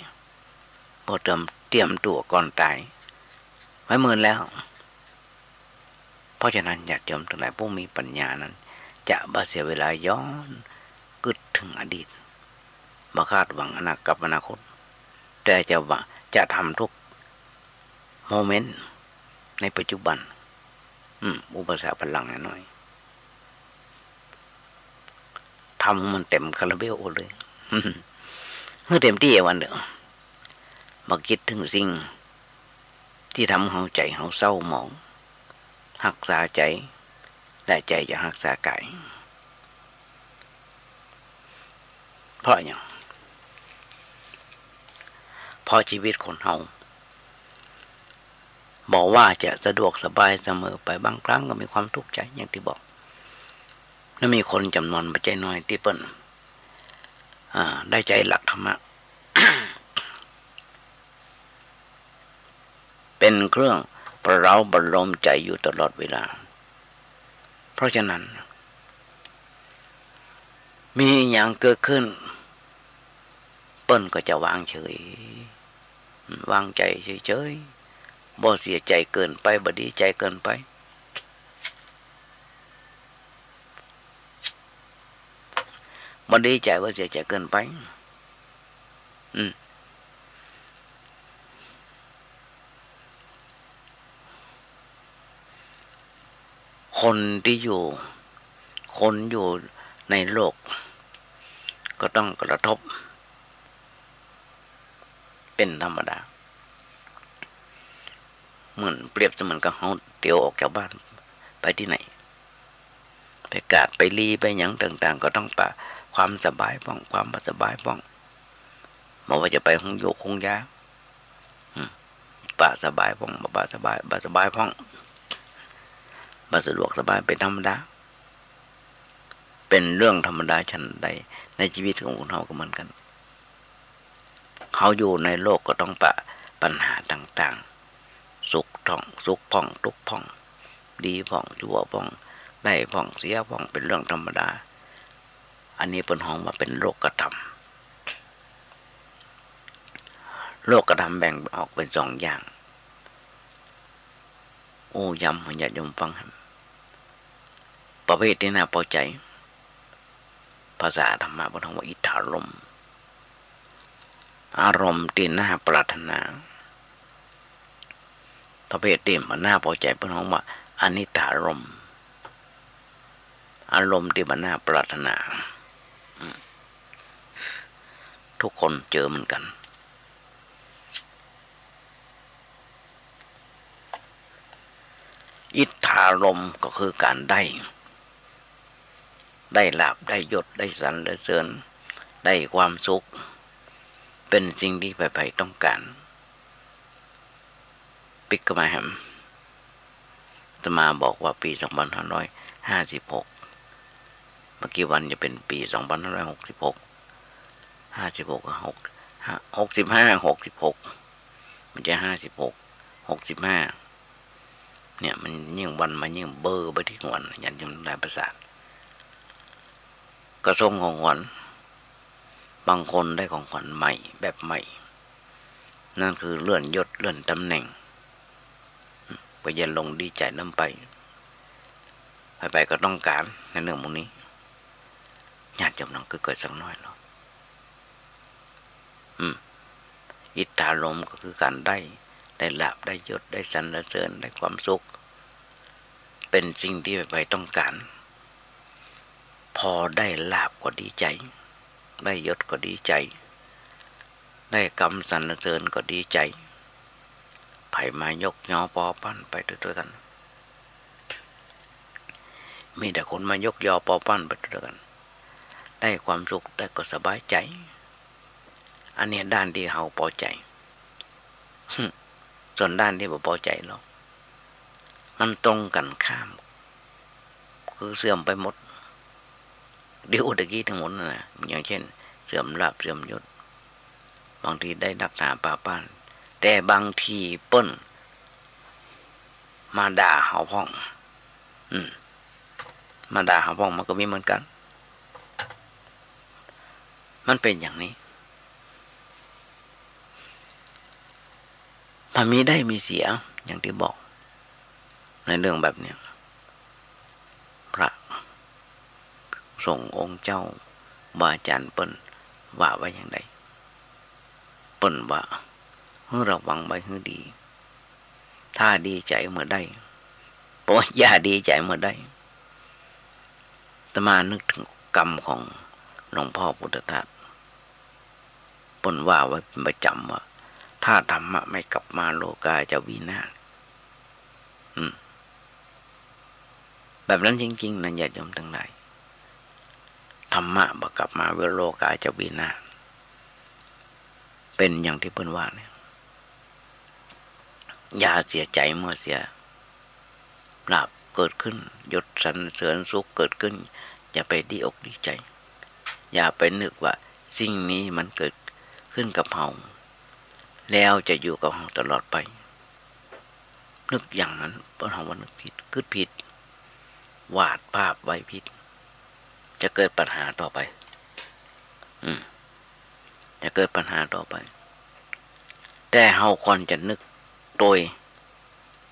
เพื่อเตรียม เตรียมตั๋วก่อนต๋าย ไว้เมินแล้ว เพราะฉะนั้นญาติโยมตังหลายผู้มีปัญญานั้น จะบ่เสียเวลาย้อนกึ๊ดเถิงอดีต บ่คาดหวังอนา กับอนาคต แต่จะว่า จะทำทุกโมเมนต์ในปัจจุบัน อืม อู้ภาษาฝรั่งหน้อย ทำหื้อมันเต๋มคาราเบลเลย หื้อเต๋มตี้วันเดียว บ่กึ๊ดเถิงสิ่งตี้ทำหื้อใจ๋เฮาเศร้าหมอง ฮักษาใจ๋ แต่ใจ๋จะฮักษากาย เพราะหยัง เพราะชีวิตคนเฮา บ่ว่าจะสะดวกสบายเสมอไป บางครั้งก็มีความทุกข์ใจ๋ อย่างตี้บอก และมีคนจ๋ำนวนบ่ใจ้น้อยตี้เปิ้น อ่า ได้ใจ๊หลักธรรมะ เป๋นเครื่องประเร้าประโลมใจ๋อยู่ตลอดเวลา เพราะฉะนั้น มีหยังเกิดขึ้น เปิ้นก็จะวางเฉย วางใจ๋เฉยๆ บ่เสียใจ๋เกินไป บ่ดีใจ๋เกินไป บ่ดีใจ๋ บ่เสียใจ๋เกินไป อืม คนตี้อยู่ คนอยู่ในโลก ก็ต้องกระทบ เป๋นธรรมดา เหมือนเปรียบเสมือนกับเฮาเตียวออกจากบ้านไปตี้ไหน ไปกาดไปลีไปหยังต่างๆ ก็ต้องปะความสบายพ่อง ความบ่สบายพ่อง บ่ว่าจะไปโฮงโยกโฮงยา อืม ปะสบายพ่อง บ่ปะสบาย บ่สบายพ่อง บ่สะดวกสบายเป๋นธรรมดา เป๋นเรื่องธรรมดาฉันใด ในชีวิตของคนเฮาก็เหมือนกั๋น เฮาอยู่ในโลกก็ต้องปะปัญหาต่างๆ สุขท่อง สุขพ่อง ทุกข์พ่อง ดีพ่อง ชั่วพ่อง ได้พ่อง เสียพ่อง เป๋นเรื่องธรรมดา อันนี้เปิ้นฮ้องว่าเป๋นโลกธรรม โลกธรรมแบ่งออกเป๋นสองอย่าง อู้ย้ำหื้อญาติโยมฟัง ประเภทตี้น่าปอใจ๋ ภาษาธรรมะเปิ้นฮ้องว่าอิทธารมณ์ อารมณ์ตี้น่าปรารถนา ประเภทตี้บ่น่าปอใจ๋เปิ้นฮ้องว่าอนิถารมณ์ อารมณ์ตี้บ่น่าปรารถนา อืม ทุกคนเจอเหมือนกั๋น อิทธารมณ์ก็คือก๋านได้ ได้ลาภ ได้ยศ ได้สรรเสริญ ได้ความสุข เป๋นสิ่งตี้ใผๆ ต้องก๋าน ปิ๊กเข้ามาแหม อาตมาบอกว่าปี๋สองพันห้าร้อยห้าสิบหก บ่กี่วันจะเป๋นปี๋สองพันห้าร้อยหกสิบหก ห้าสิบหก หก ห้า หกสิบห้า หกสิบหก บ่ใจ้ห้าสิบหก หกสิบห้า เนี่ย มันยิ่งวันมันยิ่งเบ้อไปตี้วันนะ ญาติโยมทั้งหลายประสาท ก็ส่งของขวัญ บางคนได้ของขวัญใหม่แบบใหม่ นั่นคือเลื่อนยศเลื่อนต๋ำแหน่ง ก็อย่าหลงดีใจ๋นำไป ใผๆ ก็ต้องก๋านในเรื่องหมู่นี้ ญาติโยมลองกึ๊ดก้อยสักหน้อยเนาะ อืม อิทธารมณ์ก็คือก๋านได้ ได้ลาภ ได้ยศ ได้สรรเสริญ ได้ความสุข เป๋นสิ่งตี้ใผๆ ต้องก๋าน พอได้ลาภก็ดีใจ๋ ได้ยศก็ดีใจ๋ ได้กำสรรเสริญก็ดีใจ๋ ใผมายกยอปอปั้นไปตวยกั๋น มีแต่คนมายกยอปอปั้นไปตวยกั๋น ได้ความสุข ได้ก็สบายใจ๋ อันเนี้ยด้านตี้เฮาปอใจ๋ ส่วนด้านตี้บ่ปอใจ๋หรอก มันตรงกั๋นข้าม คือเสื่อมไปหมด ตี้อู้ตะกี้ทั้งหมดนั่นน่ะ อย่างเช่น เสื่อมลาภ เสื่อมยศ บางทีได้นักหนาปาป้าน แต่บางทีเปิ้นมาด่าเฮาพ่อง อืม มาด่าเฮาพ่องมันก็มีเหมือนกั๋น มันเป๋นอย่างนี้ มันมีได้มีเสีย อย่างตี้บอก ในเรื่องแบบเนี้ย พระสงฆ์องค์เจ้า ครูบาอาจ๋ารย์เปิ้นว่าไว้อย่างใด เปิ้นว่า หื้อระวังไว้หื้อดี ถ้าดีใจ๋เมื่อใด บ่อย่าดีใจ๋เมื่อใด อาตมานึกเถิงกำของหลวงพ่อพุทธทาส เปิ้นว่าไว้เป๋นประจ๋ำว่า ถ้าธรรมะไม่กลับมา โลกาจะวินาศ อืม แบบนั้นจริงๆ นะ ญาติโยมตังหลาย ธรรมะบ่กลับมา เวโรคาจะวินาศ เป๋นอย่างตี้เปิ้นว่าเนี่ย อย่าเสียใจ๋เมื่อเสียลาภเกิดขึ้น ยศสรรเสริญสุขเกิดขึ้น อย่าไปดีอกดีใจ๋ อย่าไปนึกว่าสิ่งนี้มันเกิดขึ้นกับเฮา แล้วจะอยู่กับเฮาตลอดไป นึกอย่างนั้น เปิ้นฮ้องว่านึกผิด กึ๊ดผิด วาดภาพไว้ผิด จะเกิดปัญหาต่อไป อืม จะเกิดปัญหาต่อไป แต่เฮาควรจะนึกโดย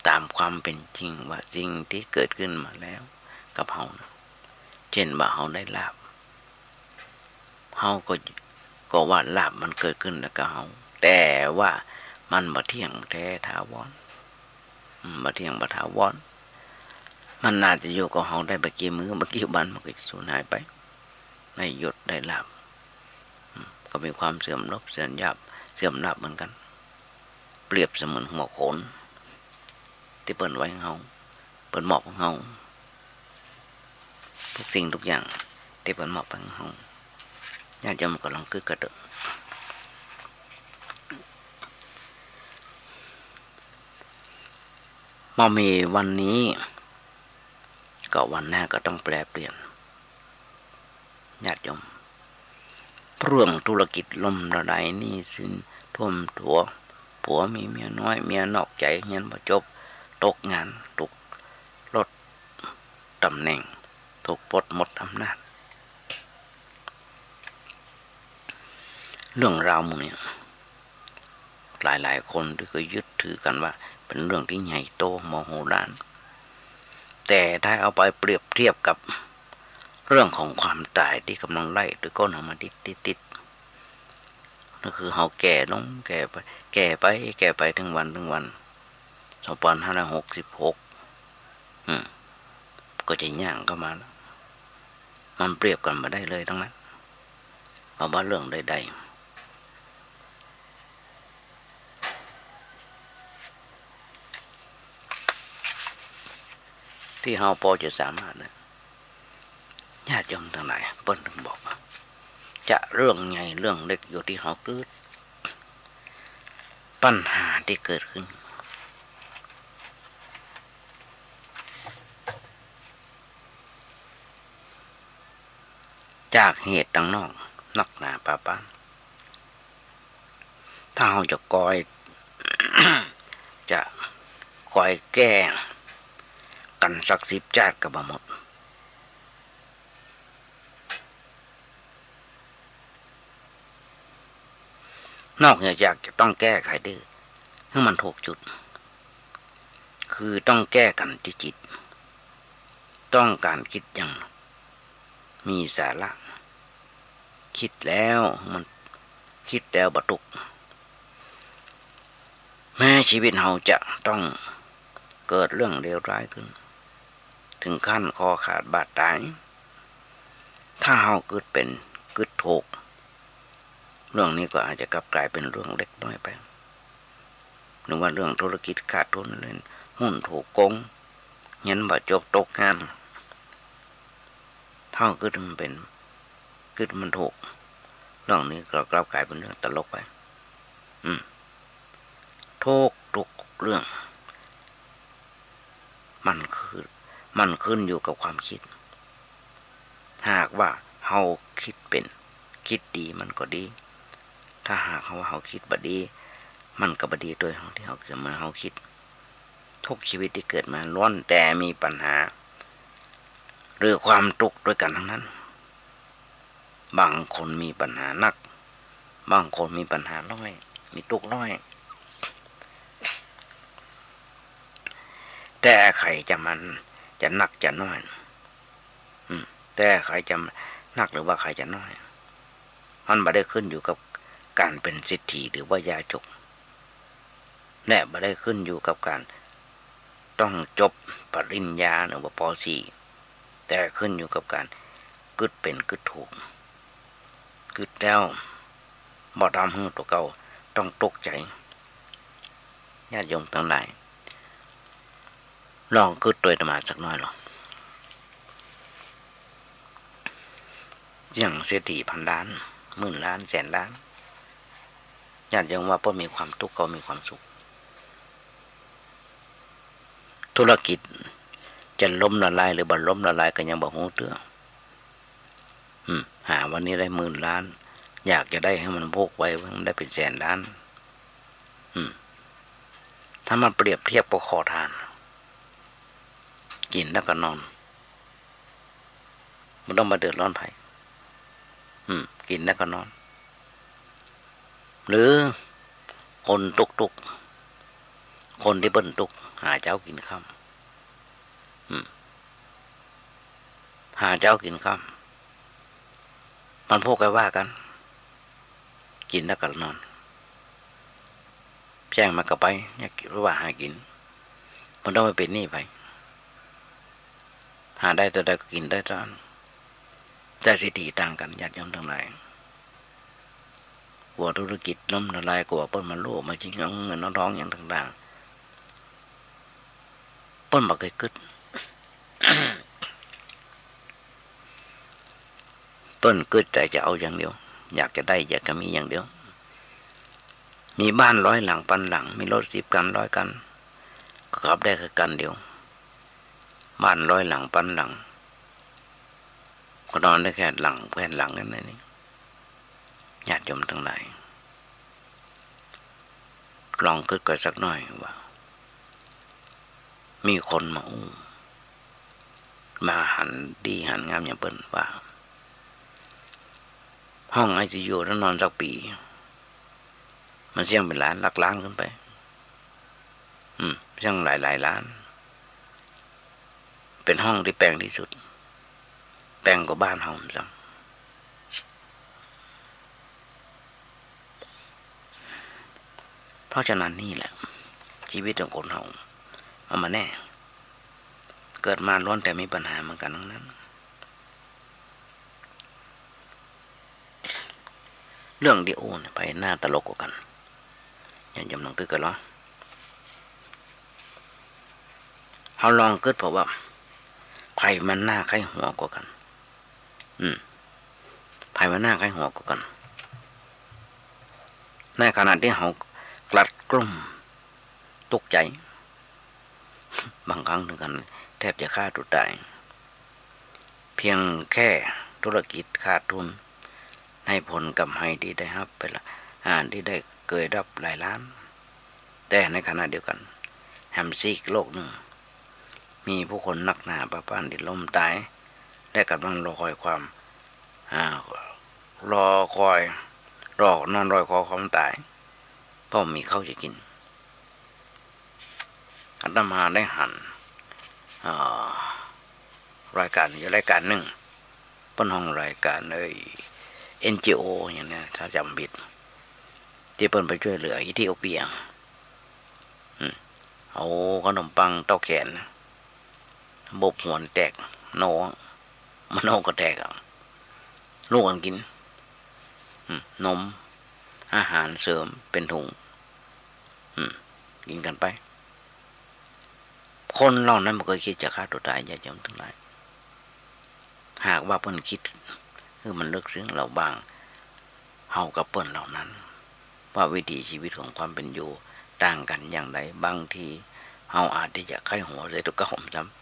ต๋ามความเป๋นจริงว่าสิ่งตี้เกิดขึ้นมาแล้วกับเฮานะ เช่นว่าเฮาได้ลาภ เฮาก็ ก็ว่าลาภมันเกิดขึ้นแล้วกับเฮา แต่ว่ามันบ่เที่ยงแต๊ถาวร อืม บ่เที่ยงบ่ถาวร มันอาจจะอยู่กับเฮาได้บ่กี่มื้อ บ่กี่วัน มันก็จะสูญหายไป ได้ยศได้ลาภ อืม ก็มีความเสื่อมลาภ เสื่อมยาบ เสื่อมลาภเหมือนกั๋น เปรียบเสมือนหัวโขน ตี้เปิ้นไว้หื้อเฮา เปิ้นมอบหื้อเฮา ทุกสิ่งทุกอย่างตี้เปิ้นมอบหื้อเฮา ญาติโยมก็ลองกึ๊ดกั๋นเต๊อะ บ่มีวันนี้ ก็วันหน้าก็ต้องแปรเปลี่ยน ญาติโยม เรื่องธุรกิจล้มละลาย หนี้สินท่วมตั๋ว ผัวมีเมียน้อย เมียนอกใจ๋ เฮียนบ่จบ ตกงาน ถูกลดต๋ำแหน่ง ถูกปลดหมดอำนาจ เรื่องราวหมู่นี้ หลายๆ คนตี้ก็ยึดถือกั๋นว่าเป๋นเรื่องตี้ใหญ่โตมโหฬาร แต่ถ้าเอาไปเปรียบเทียบกับเรื่องของความต๋ายตี้ก่ำลังไล่ตวยก้นเฮามาติดๆ ๆ ก็คือเฮาแก่ลง แก่ไป แก่ไป แก่ไปตึงวัน ตึงวัน สองปันห้าร้อยหกสิบหก อืม ก็จะย่างเข้ามาแล้ว มันเปรียบกั๋นบ่ได้เลยตังนั้น เอาว่าเรื่องใดๆ ตี้เฮาปอจะสามารถนะ ญาติโยมตังหลาย เปิ้นถึงบอกว่า จะเรื่องใหญ่เรื่องเล็กอยู่ตี้เฮากึ๊ด ปัญหาตี้เกิดขึ้น จากเหตุตังนอกนักหนาปาปาน ถ้าเฮาจะคอย จะคอยแก้กั๋นสักสิบจาติก็บ่หมด นอกเหนือจากจะต้องแก้ไขตี้หื้อมันถูกจุด คือต้องแก้กั๋นตี้จิต ต้องก๋านกึ๊ดอย่างมีสาระ กึ๊ดแล้วมัน กึ๊ดแล้วบ่ตุ๊กข์ แม้ชีวิตเฮาจะต้องเกิดเรื่องเลวร้ายขึ้น ถึงขั้นคอขาดบาดต๋าย ถ้าเฮากึ๊ดเป๋น กึ๊ดถูก เรื่องนี้ก็อาจจะกลับกลายเป๋นเรื่องเล็กน้อยไป หรือว่าเรื่องธุรกิจขาดทุน เล่นหุ้นถูกโกง เฮียนบ่จบตกงาน ถ้าเฮากึ๊ดมันเป๋น กึ๊ดมันถูก เรื่องนี้ก็กลับกลายเป๋นเรื่องตลกไป อืม ทุกๆ เรื่อง มันคือ มันขึ้นอยู่กับความกึ๊ด หากว่าเฮากึ๊ดเป๋น กึ๊ดดีมันก็ดี ถ้าหากว่าเฮากึ๊ดบ่ดี มันก็บ่ดีตวยเฮาตี้เฮากึ๊ด เมื่อเฮากึ๊ด ทุกชีวิตตี้เกิดมาล้วนแต่มีปัญหา หรือความตุ๊กข์ตวยกั๋นตังนั้น บางคนมีปัญหานัก บางคนมีปัญหาน้อย มีตุ๊กข์น้อย แต่ใผจะมัน จะนักจะน้อย อืม แต่ใผจะนักหรือว่าใผจะน้อย มันบ่ได้ขึ้นอยู่กับก๋านเป๋นเศรษฐีหรือว่ายาจก และบ่ได้ขึ้นอยู่กับก๋านต้องจบปริญญาหรือว่า ป.สี่ แต่ขึ้นอยู่กับก๋านกึ๊ดเป๋นกึ๊ดถูก กึ๊ดแล้วบ่ทำหื้อตั๋วเก่าต้องตกใจ๋ ญาติโยมตังหลาย ลองกึ๊ดตวยอาตมาสักหน้อยลอง อย่างเศรษฐีพันล้าน หมื่นล้าน แสนล้าน ญาติโยมว่าเปิ้นมีความตุ๊กข์ เขามีความสุข ธุรกิจจะล้มละลายหรือบ่ล้มละลายก็ยังบ่ฮู้เตื้อ อืม หาวันนี้ได้หมื่นล้าน อยากจะได้หื้อมันพุกไว หื้อมันได้เป๋นแสนล้าน อืม ถ้ามาเปรียบเทียบกับขอทาน กิ๋นแล้วก็นอน บ่ต้องมาเดือดร้อนใผ อืม กิ๋นแล้วก็นอน หรือคนตุ๊กๆ คนตี้เปิ้นตุ๊ก หาเจ๊ากิ๋นค่ำ อืม หาเจ๊ากิ๋นค่ำ มันพวกกั๋นว่ากั๋น กิ๋นแล้วก็นอน แจ้งมาก็ไป เนี่ย ว่าหากิ๋น บ่ต้องไปเป๋นหนี้ใผ หาได้เต้าใดก็กิ๋นได้เต้านั้น แต่เศรษฐีต่างกั๋น ญาติโยมตังหลาย กั๋วธุรกิจล้มละลาย กั๋วเปิ้นมาลู่มาจิงเอาเงินเอาทองหยังต่างๆ เปิ้นบ่เกยกึ๊ด เปิ้นกึ๊ดแต่จะเอาอย่างเดียว อยากจะได้ อยากจะมีอย่างเดียว มีบ้านร้อยหลังพันหลัง มีรถสิบคันร้อยคัน ก็ขับได้แค่คันเดียว บ้านร้อยหลังพันหลัง ก็นอนได้แค่หลัง แค่หลังนั้นนี่ ญาติโยมตังหลาย ลองกึ๊ดกั๋นสักหน้อยว่า มีคนมาอู้ มาหันดีหันงามอย่างเปิ้นว่า ห้องไอซียู ถ้านอนสักปี๋ มันเสี้ยงเป๋นล้าน หลักล้านขึ้นไป อืม เสี้ยงหลายๆ ล้าน เป๋นห้องตี้แปงตี้สุด แปงกว่าบ้านเฮาซ้ำ เพราะฉะนั้นนี่แหละ ชีวิตของคนเฮา เอามาแน่ เกิดมาล้วนแต่มีปัญหาเหมือนกั๋นตังนั้น เรื่องตี้อู้เนี่ย ใผหน้าตลกกว่ากั๋น ญาติโยมลองกึ๊ดกั๋นลอ เฮาลองกึ๊ดเผาว่า ใผมันหน้าใค่หัวกว่ากั๋น อืม ใผมันหน้าใค่หัวกว่ากั๋น ในขณะตี้เฮากลัดกลุ้ม ตุ๊กใจ๋ บางครั้งเถิงกั๋นแทบจะฆ่าตั๋วต๋าย เพียงแค่ธุรกิจขาดทุน ในผลกำไรตี้ได้ฮับไปละ อ่า ตี้ได้เกยฮับหลายล้าน แต่ในขณะเดียวกั๋น แหมซีกโลกนึ่ง มีผู้คนนักหนาปะป๊านตี้ล้มต๋าย และก่ำลังรอคอยความ อ่า รอคอย รอ นอนรอยคอความต๋าย เพราะบ่มีข้าวจะกิ๋น อาตมาได้หัน อ่า รายก๋านอยู่รายก๋านนึ่ง เปิ้นฮ้องรายก๋าน เอ่ย เอ็นจีโอ อย่างเนี้ย ถ้าจ๋ำบ่ผิด ตี้เปิ้นไปจ้วยเหลือเอธิโอเปีย อืม เอาขนมปังเต้าแขน บกหัวแตก โหน มโนก็แตกอะ ลูกกั๋นกิ๋น อืม นม อาหารเสริมเป๋นถุง อืม กิ๋นกั๋นไป คนเหล่านั้นบ่เกยกึ๊ดจะฆ่าตั๋วต๋าย ญาติโยมตังหลาย หากว่าเปิ้นกึ๊ดหื้อมันลึกซึ้ง ระหว่างเฮากับเปิ้นเหล่านั้น ว่าวิถีชีวิตของความเป๋นอยู่ต่างกั๋นอย่างใด บางทีเฮาอาจตี้จะใค่หัวเสียตั๋วเก่าซ้ำ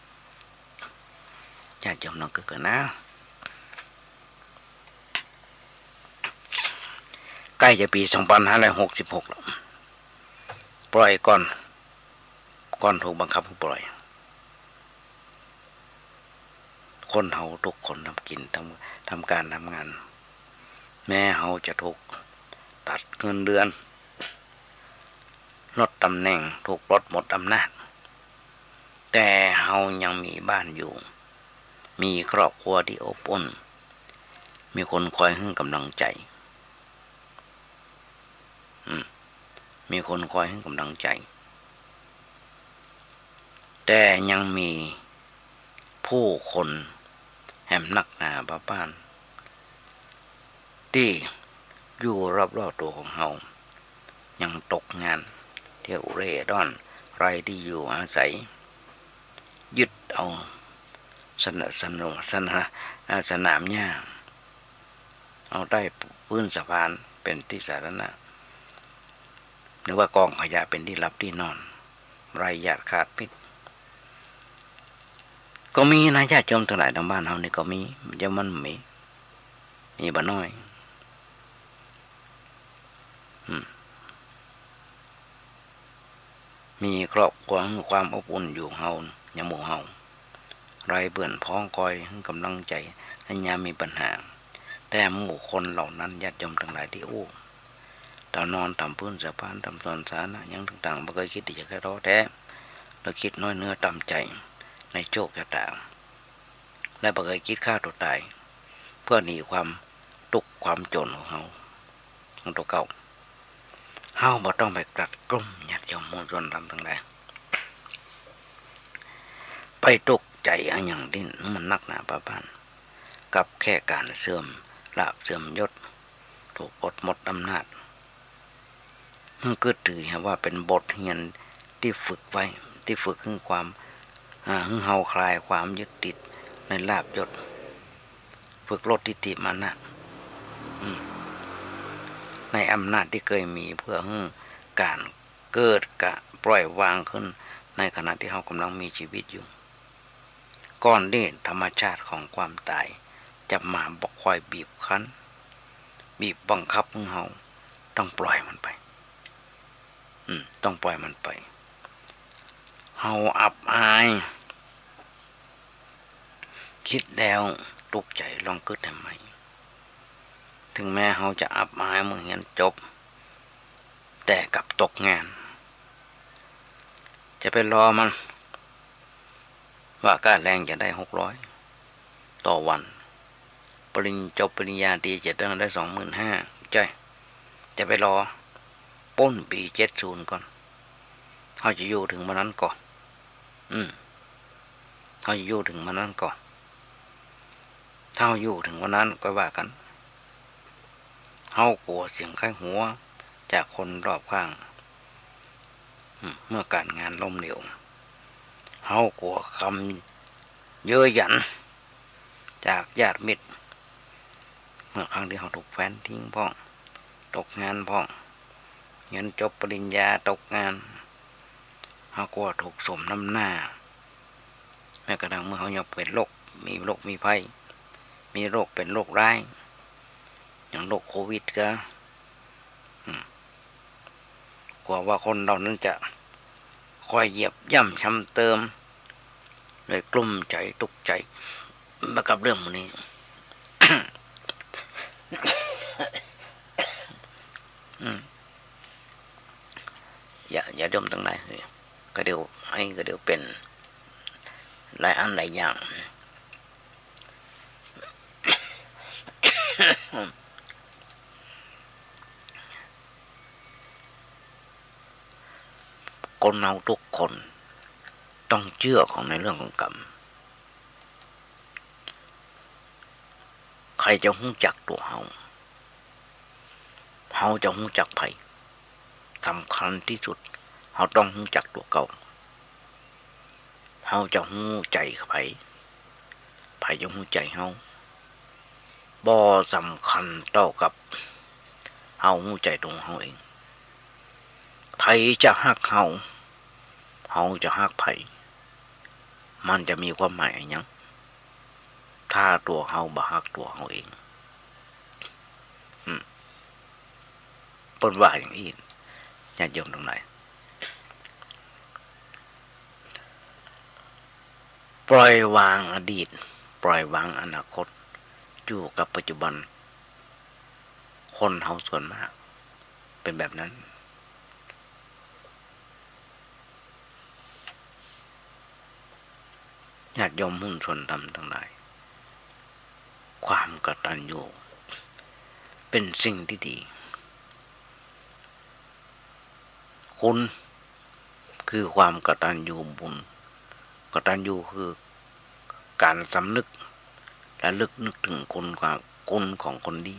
ญาติโยมลองกึ๊ดกั๋นนะ ใก้จะปี๋สองปันห้าร้อยหกสิบหกแล้ว ปล่อยก่อน ก่อนถูกบังคับหื้อปล่อย คนเฮากู้คนทำกิ๋น ทำ ทำก๋านทำงาน แม้เฮาจะถูกตัดเงินเดือน ลดต๋ำแหน่ง ถูกปลดหมดอำนาจ แต่เฮายังมีบ้านอยู่ มีครอบครัวตี้อบอุ่น มีคนคอยหื้อก๋ำลังใจ๋ อืม มีคนคอยหื้อก๋ำลังใจ๋ แต่ยังมีผู้คนแหมนักหนาปะป๊าน ตี้อยู่รอบๆ ตั๋วของเฮา ยังตกงาน เตี้ยวเร่ร่อน ไร้ตี้อยู่อาศัย ยึดเอาสน- สน- สน- อ่า สนามหญ้า เอาใต้ปื๊นสะพานเป๋นตี้สาธารณะ หรือว่ากองขยะเป๋นตี้หลับตี้นอน ไร้ญาติขาดมิตร ก็มีนะ ญาติโยมตังหลายตางบ้านเฮานี่ก็มี บ่ใจ้มันบ่มี มีบ่น้อย อืม มีครอบครัวหื้อความอบอุ่นอยู่เฮา อย่างหมู่เฮา ไร้เปื้อนพ้องคอยหื้อก๋ำลังใจ๋ ในยามมีปัญหา แต่หมู่คนเหล่านั้น ญาติโยมตังหลายตี้อู้ ต๋ามนอน ต๋ามปื๊นสะพาน ต๋ามสวนสาธารณะ หยังต่างๆ บ่เกยกึ๊ดตี้จะแค่ท้อแท้ หรือคิดน้อยเนื้อต่ำใจ๋ในโชคชะตา และบ่เกยกึ๊ดฆ่าตั๋วต๋าย เปื้อหนีความตุ๊กข์ความจ๋นของเฮา ของตั๋วเก่า เฮาบ่ต้องไปกลัดกลุ้ม ญาติโยมมวลชนธรรมตังหลาย ไปตกใจ๋อะหยังตี้มันนักหนาปาปาน กับแค่ก๋านเสื่อมลาภเสื่อมยศ ถูกปลดหมดอำนาจ หื้อกึ๊ดถือหาว่าเป๋นบทเฮียนตี้ฝึกไว้ ตี้ฝึกหื้อความ อ่า หื้อเฮาคลายความยึดติดในลาภยศ ฝึกลดทิฏฐิมานะ อืม ในอำนาจตี้เกยมี เปื้อหื้อก๋านเกิดกะปล่อยวางขึ้น ในขณะตี้เฮาก๋ำลังมีจีวิตอยู่ ก่อนตี้ธรรมชาติของความต๋ายจะมาบ่คอยบีบคั้น บีบบังคับหื้อเฮาต้องปล่อยมันไป อืม ต้องปล่อยมันไป เฮาอับอาย กึ๊ดแล้วตุ๊กใจ๋ ลองกึ๊ดหื้อใหม่ เถิงแม้เฮาจะอับอายเมื่อเฮียนจบ แต่กลับตกงาน จะไปรอมัน ว่าก้าแรงจะได้หกร้อยต่อวัน ปริญ จบปริญญาตรีจะต้องได้สองหมื่นห้า ใจ้ จะไปรอ ปู๊นปี๋เจ็ดศูนย์ก่อน เฮาจะอยู่เถิงวันนั้นก่อ อืม เฮาจะอยู่เถิงวันนั้นก่อ ถ้าเฮาอยู่เถิงวันนั้นก็ว่ากั๋น เฮากั๋วเสียงใค่หัวจากคนรอบข้าง อืม เมื่อก๋านงานล้มเหลว เฮากั๋วกำเย้ยหยันจากญาติมิตร เมื่อครั้งตี้เฮาถูกแฟนทิ้งพ่อง ตกงานพ่อง เฮียนจบปริญญาตกงาน เฮากั๋วถูกสมน้ำหน้า แม้กระทั่งเมื่อเฮายังเป๋นโรค มีโรคมีภัย มีโรคเป๋นโรคร้าย อย่างโรคโควิดก็ อืม กั๋วว่าคนเหล่านั้นจะคอยเหยียบย่ำซ้ำเติม เลยกลุ้มใจ๋ ตุ๊กใจ๋ มากับเรื่องหมู่นี้ อืม อย่า อย่าดมตังหลาย ก็เดี๋ยวไอ ก็เดี๋ยวเป๋น หลายอันหลายอย่าง คนเฮาทุกคนต้องเจื้อของในเรื่องของกรรม ใผจะฮู้จักตั๋วเฮา เฮาจะฮู้จักใผ สำคัญตี้สุด เฮาต้องฮู้จักตั๋วเก่า เฮาจะฮู้ใจ๋ใผ ใผจะฮู้ใจ๋เฮา บ่สำคัญเต้ากับเฮาฮู้ใจ๋ตั๋วเฮาเอง ใผจะฮักเฮา เฮาจะฮักใผ มันจะมีความหมายอะหยัง ถ้าตั๋วเฮาบ่ฮักตั๋วเฮาเอง อืม เปิ้นว่าอย่างอี้ ญาติโยมตังหลาย ปล่อยวางอดีต ปล่อยวางอนาคต อยู่กับปัจจุบัน คนเฮาส่วนมากเป๋นแบบนั้น ญาติโยมมวลชนธรรมตังหลาย ความกตัญญูเป๋นสิ่งตี้ดี คุณคือความกตัญญูบุญ กตัญญูคือก๋านสำนึก ระลึกนึกเถิงคุณความ คุณของคนดี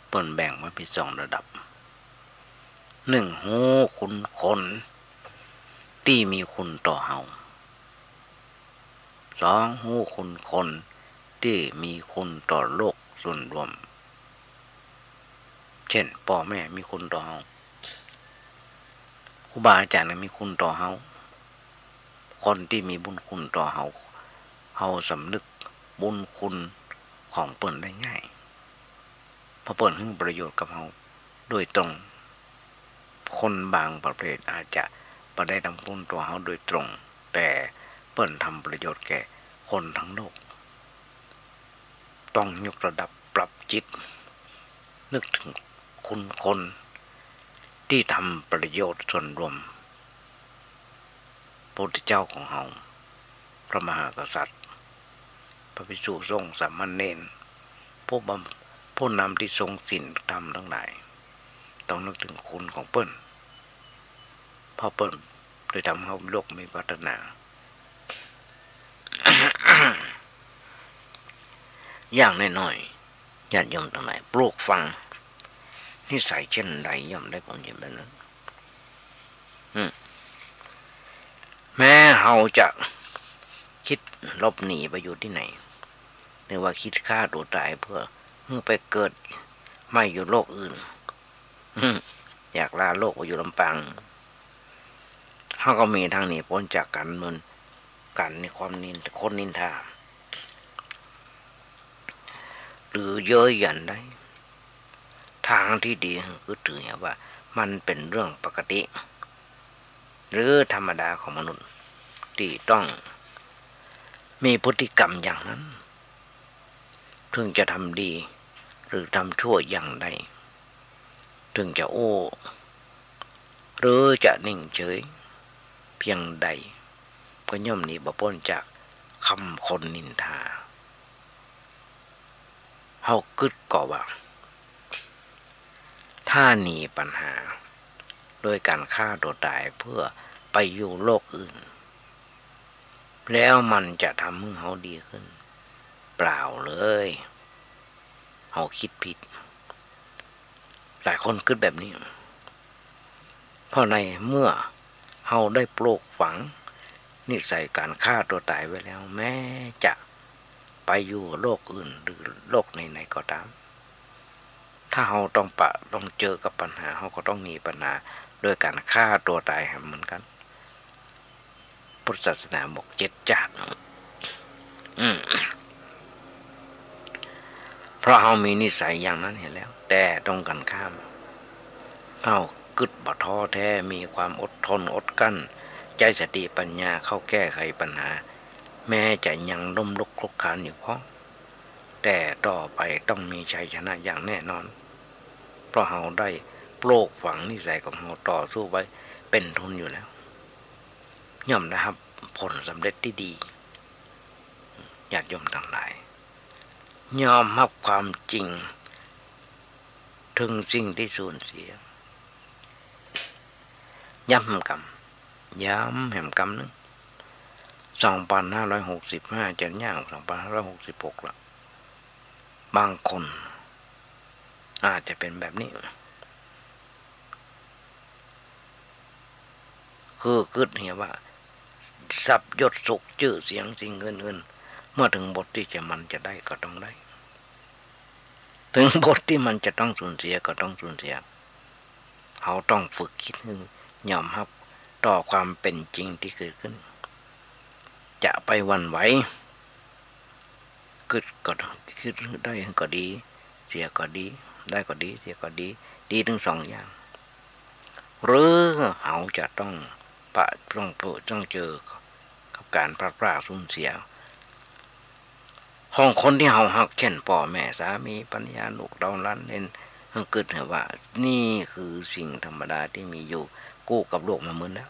เปิ้นแบ่งไว้เป๋นสองระดับ นึ่ง ฮู้คุณคนตี้มีคุณต่อเฮา สอง ฮู้คุณคนตี้มีคุณต่อโลกส่วนรวม เจ้น ป้อแม่มีคุณต่อเฮา ครูบาอาจ๋ารย์มีคุณต่อเฮา คนตี้มีบุญคุณต่อเฮา เฮาสำนึกบุญคุณของเปิ้นได้ง่าย เพราะเปิ้นหื้อประโยชน์กับเฮาโดยตรง คนบางประเภทอาจจะบ่ได้ทำคุณต่อเฮาโดยตรง แต่เปิ้นทำประโยชน์แก่คนทั้งโลก ต้องยกระดับปรับจิต นึกถึงคุณคนตี้ทำประโยชน์ส่วนรวม พระพุทธเจ้าของเฮา พระมหากษัตริย์ พระภิกษุสงฆ์ สามเณร ผู้บำ- ผู้นำตี้ทรงศีลธรรมทั้งหลาย ต้องนึกถึงคุณของเปิ้น เพราะเปิ้นได้ทำเฮาโลกมีพัฒนา อย่างน้อยๆ ญาติโยมตังหลายปลูกฝังนิสัยเจ้นใดย่อมได้ผลเช่นนั้น อืม แม้เฮาจะกึ๊ดหลบหนีไปอยู่ตี้ไหน หรือว่ากึ๊ดฆ่าตั๋วต๋ายเปื้อหื้อไปเกิดใหม่อยู่โลกอื่น อยากลาโลกไปอยู่ลำปาง เฮาก็มีตางหนีป๊นจากก๋านเมิน ก๋านในความนิน- คนนินทา หรือเย้ยหยันได้ ตางตี้ดีก็ถือว่ามันเป๋นเรื่องปกติ หรือธรรมดาของมนุษย์ตี้ต้องมีพฤติกรรมอย่างนั้น เถิงจะทำดีหรือทำชั่วอย่างใด เถิงจะอู้หรือจะนิ่งเฉยเพียงใด ก็ย่อมหนีบ่ป๊นจากกำคนนินทา เฮากึ๊ดก่อว่า ถ้าหนีปัญหาโดยก๋านฆ่าตั๋วต๋ายเปื้อไปอยู่โลกอื่น แล้วมันจะทำหื้อเฮาดีขึ้น เปล่าเลย เฮากึ๊ดผิด หลายคนกึ๊ดแบบนี้ เพราะในเมื่อเฮาได้ปลูกฝังนิสัยก๋านฆ่าตั๋วต๋ายไว้แล้ว แม้จะไปอยู่โลกอื่นหรือโลกไหนๆ ก็ต๋าม ถ้าเฮาต้องปะ- ต้องเจอกับปัญหา เฮาก็ต้องหนีปัญหาโดยก๋านฆ่าตั๋วต๋ายเหมือนกั๋น พุทธศาสนาบอกเจ็ดจ้าด อืม เพราะเฮามีนิสัยอย่างนั้นหั้นแหละ แต่ตรงกั๋นข้าม เฮากึ๊ดบ่ท้อแท้ มีความอดทนอดกลั้น ใจ๊สติปัญญาเข้าแก้ไขปัญหา แม้จะยังล้มลุกคลุกคลานอยู่พ่อง แต่ต่อไปต้องมีชัยชนะอย่างแน่นอน เพราะเฮาได้ปลูกฝังนิสัยของเฮาต่อสู้ไว้เป๋นทุนอยู่แล้ว ย่อมได้ฮับผลสำเร็จตี้ดี ญาติโยมตังหลาย ยอมฮับความจริงเถิงสิ่งตี้สูญเสีย ย้ำกำ ย้ำแหมกำนึ่ง สองปันห้าร้อยหกสิบห้า จะย่างสองปันห้าร้อยหกสิบหกละ บางคนอาจจะเป๋นแบบนี้ คือกึ๊ดเหียว่า ทรัพย์ยศสุขจื้อเสียงสิ่งอื่นๆ เมื่อเถิงบทตี้จะมันจะได้ก็ต้องได้ เถิงบทตี้มันจะต้องสูญเสียก็ต้องสูญเสีย เฮาต้องฝึกกึ๊ดหื้อยอมฮับต่อความเป๋นจริงตี้เกิดขึ้น จะไปหวั่นไหว กึ๊ดก็ กึ๊ดได้ก็ดี เสียก็ดี ได้ก็ดี เสียก็ดี ดีตึงสองอย่าง หรือเฮาจะต้องปะ- ต้องเผชิญต้องเจอกับก๋านพลัดพรากสูญเสีย ของคนตี้เฮาฮัก เจ้น ป้อแม่ สามี ภรรยา ลูกเต้าหลานเหลน เฮากึ๊ดหื้อว่านี่คือสิ่งธรรมดาตี้มีอยู่กู้กับโลกมาเมินแล้ว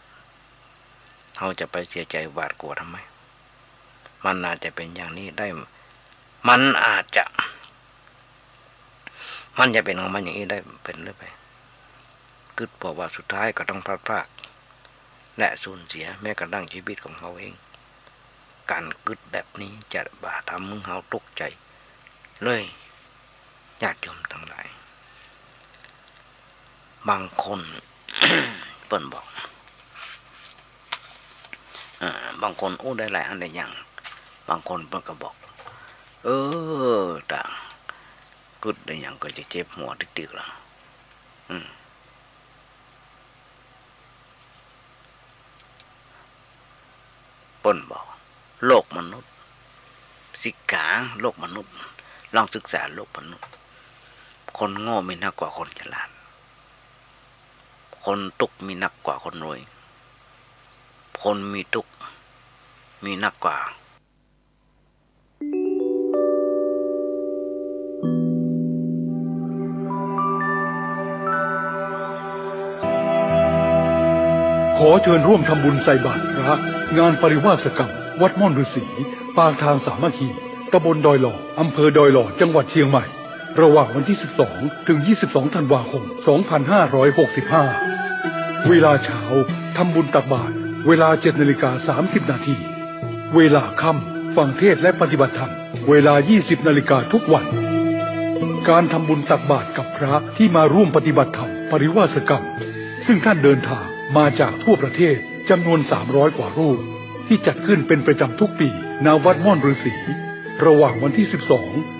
เฮาจะไปเสียใจ๋หวาดกั๋วทำไม มันอาจจะเป๋นอย่างนี้ได้ มันอาจจะ มันจะเป๋นของมันอย่างนี้ได้เป๋นเรื่อยไป กึ๊ดผ่อว่าสุดท้ายก็ต้องพลัดพราก และสูญเสียแม้กระทั่งชีวิตของเฮาเอง ก๋านกึ๊ดแบบนี้จะบ่าทำหื้อเฮาตุ๊กใจ๋เลย ญาติโยมตังหลาย บางคน เปิ้นบอก อ่า บางคนอู้ได้หลายอันหลายอย่าง บางคนเปิ้นก็บอก เออ ตาง กึ๊ดได้หยังก็จะเจ็บหัวติ๊กๆ ละ อืม เปิ้นบอก โลกมนุษย์ ศึกษาโลกมนุษย์ ลองศึกษาโลกมนุษย์ คนโง่มีนักกว่าคนฉลาด คนตุ๊กข์มีนักกว่าคนรวย คนมีตุ๊กข์มีนักกว่า ขอเชิญร่วมทำบุญใส่บาตรพระ งานปริวาสกรรม วัดม่อนฤๅษี ปากทางสามัคคี ตำบลดอยหล่อ อำเภอดอยหล่อ จังหวัดเชียงใหม่ ระหว่างวันที่ สิบสอง ถึง ยี่สิบสอง ธันวาคม สองพันห้าร้อยหกสิบห้า เวลาเช้า ทำบุญตักบาตร เวลา เจ็ด นาฬิกา สามสิบ นาที เวลาค่ำ ฟังเทศน์และปฏิบัติธรรม เวลา ยี่สิบ นาฬิกาทุกวัน การทำบุญตักบาตรกับพระที่มาร่วมปฏิบัติธรรมปริวาสกรรม ซึ่งท่านเดินทางมาจากทั่วประเทศจำนวน สามร้อย กว่ารูป ที่จัดขึ้นเป็นประจำทุกปี ณ วัดม่อนฤๅษี ระหว่างวันที่ สิบสอง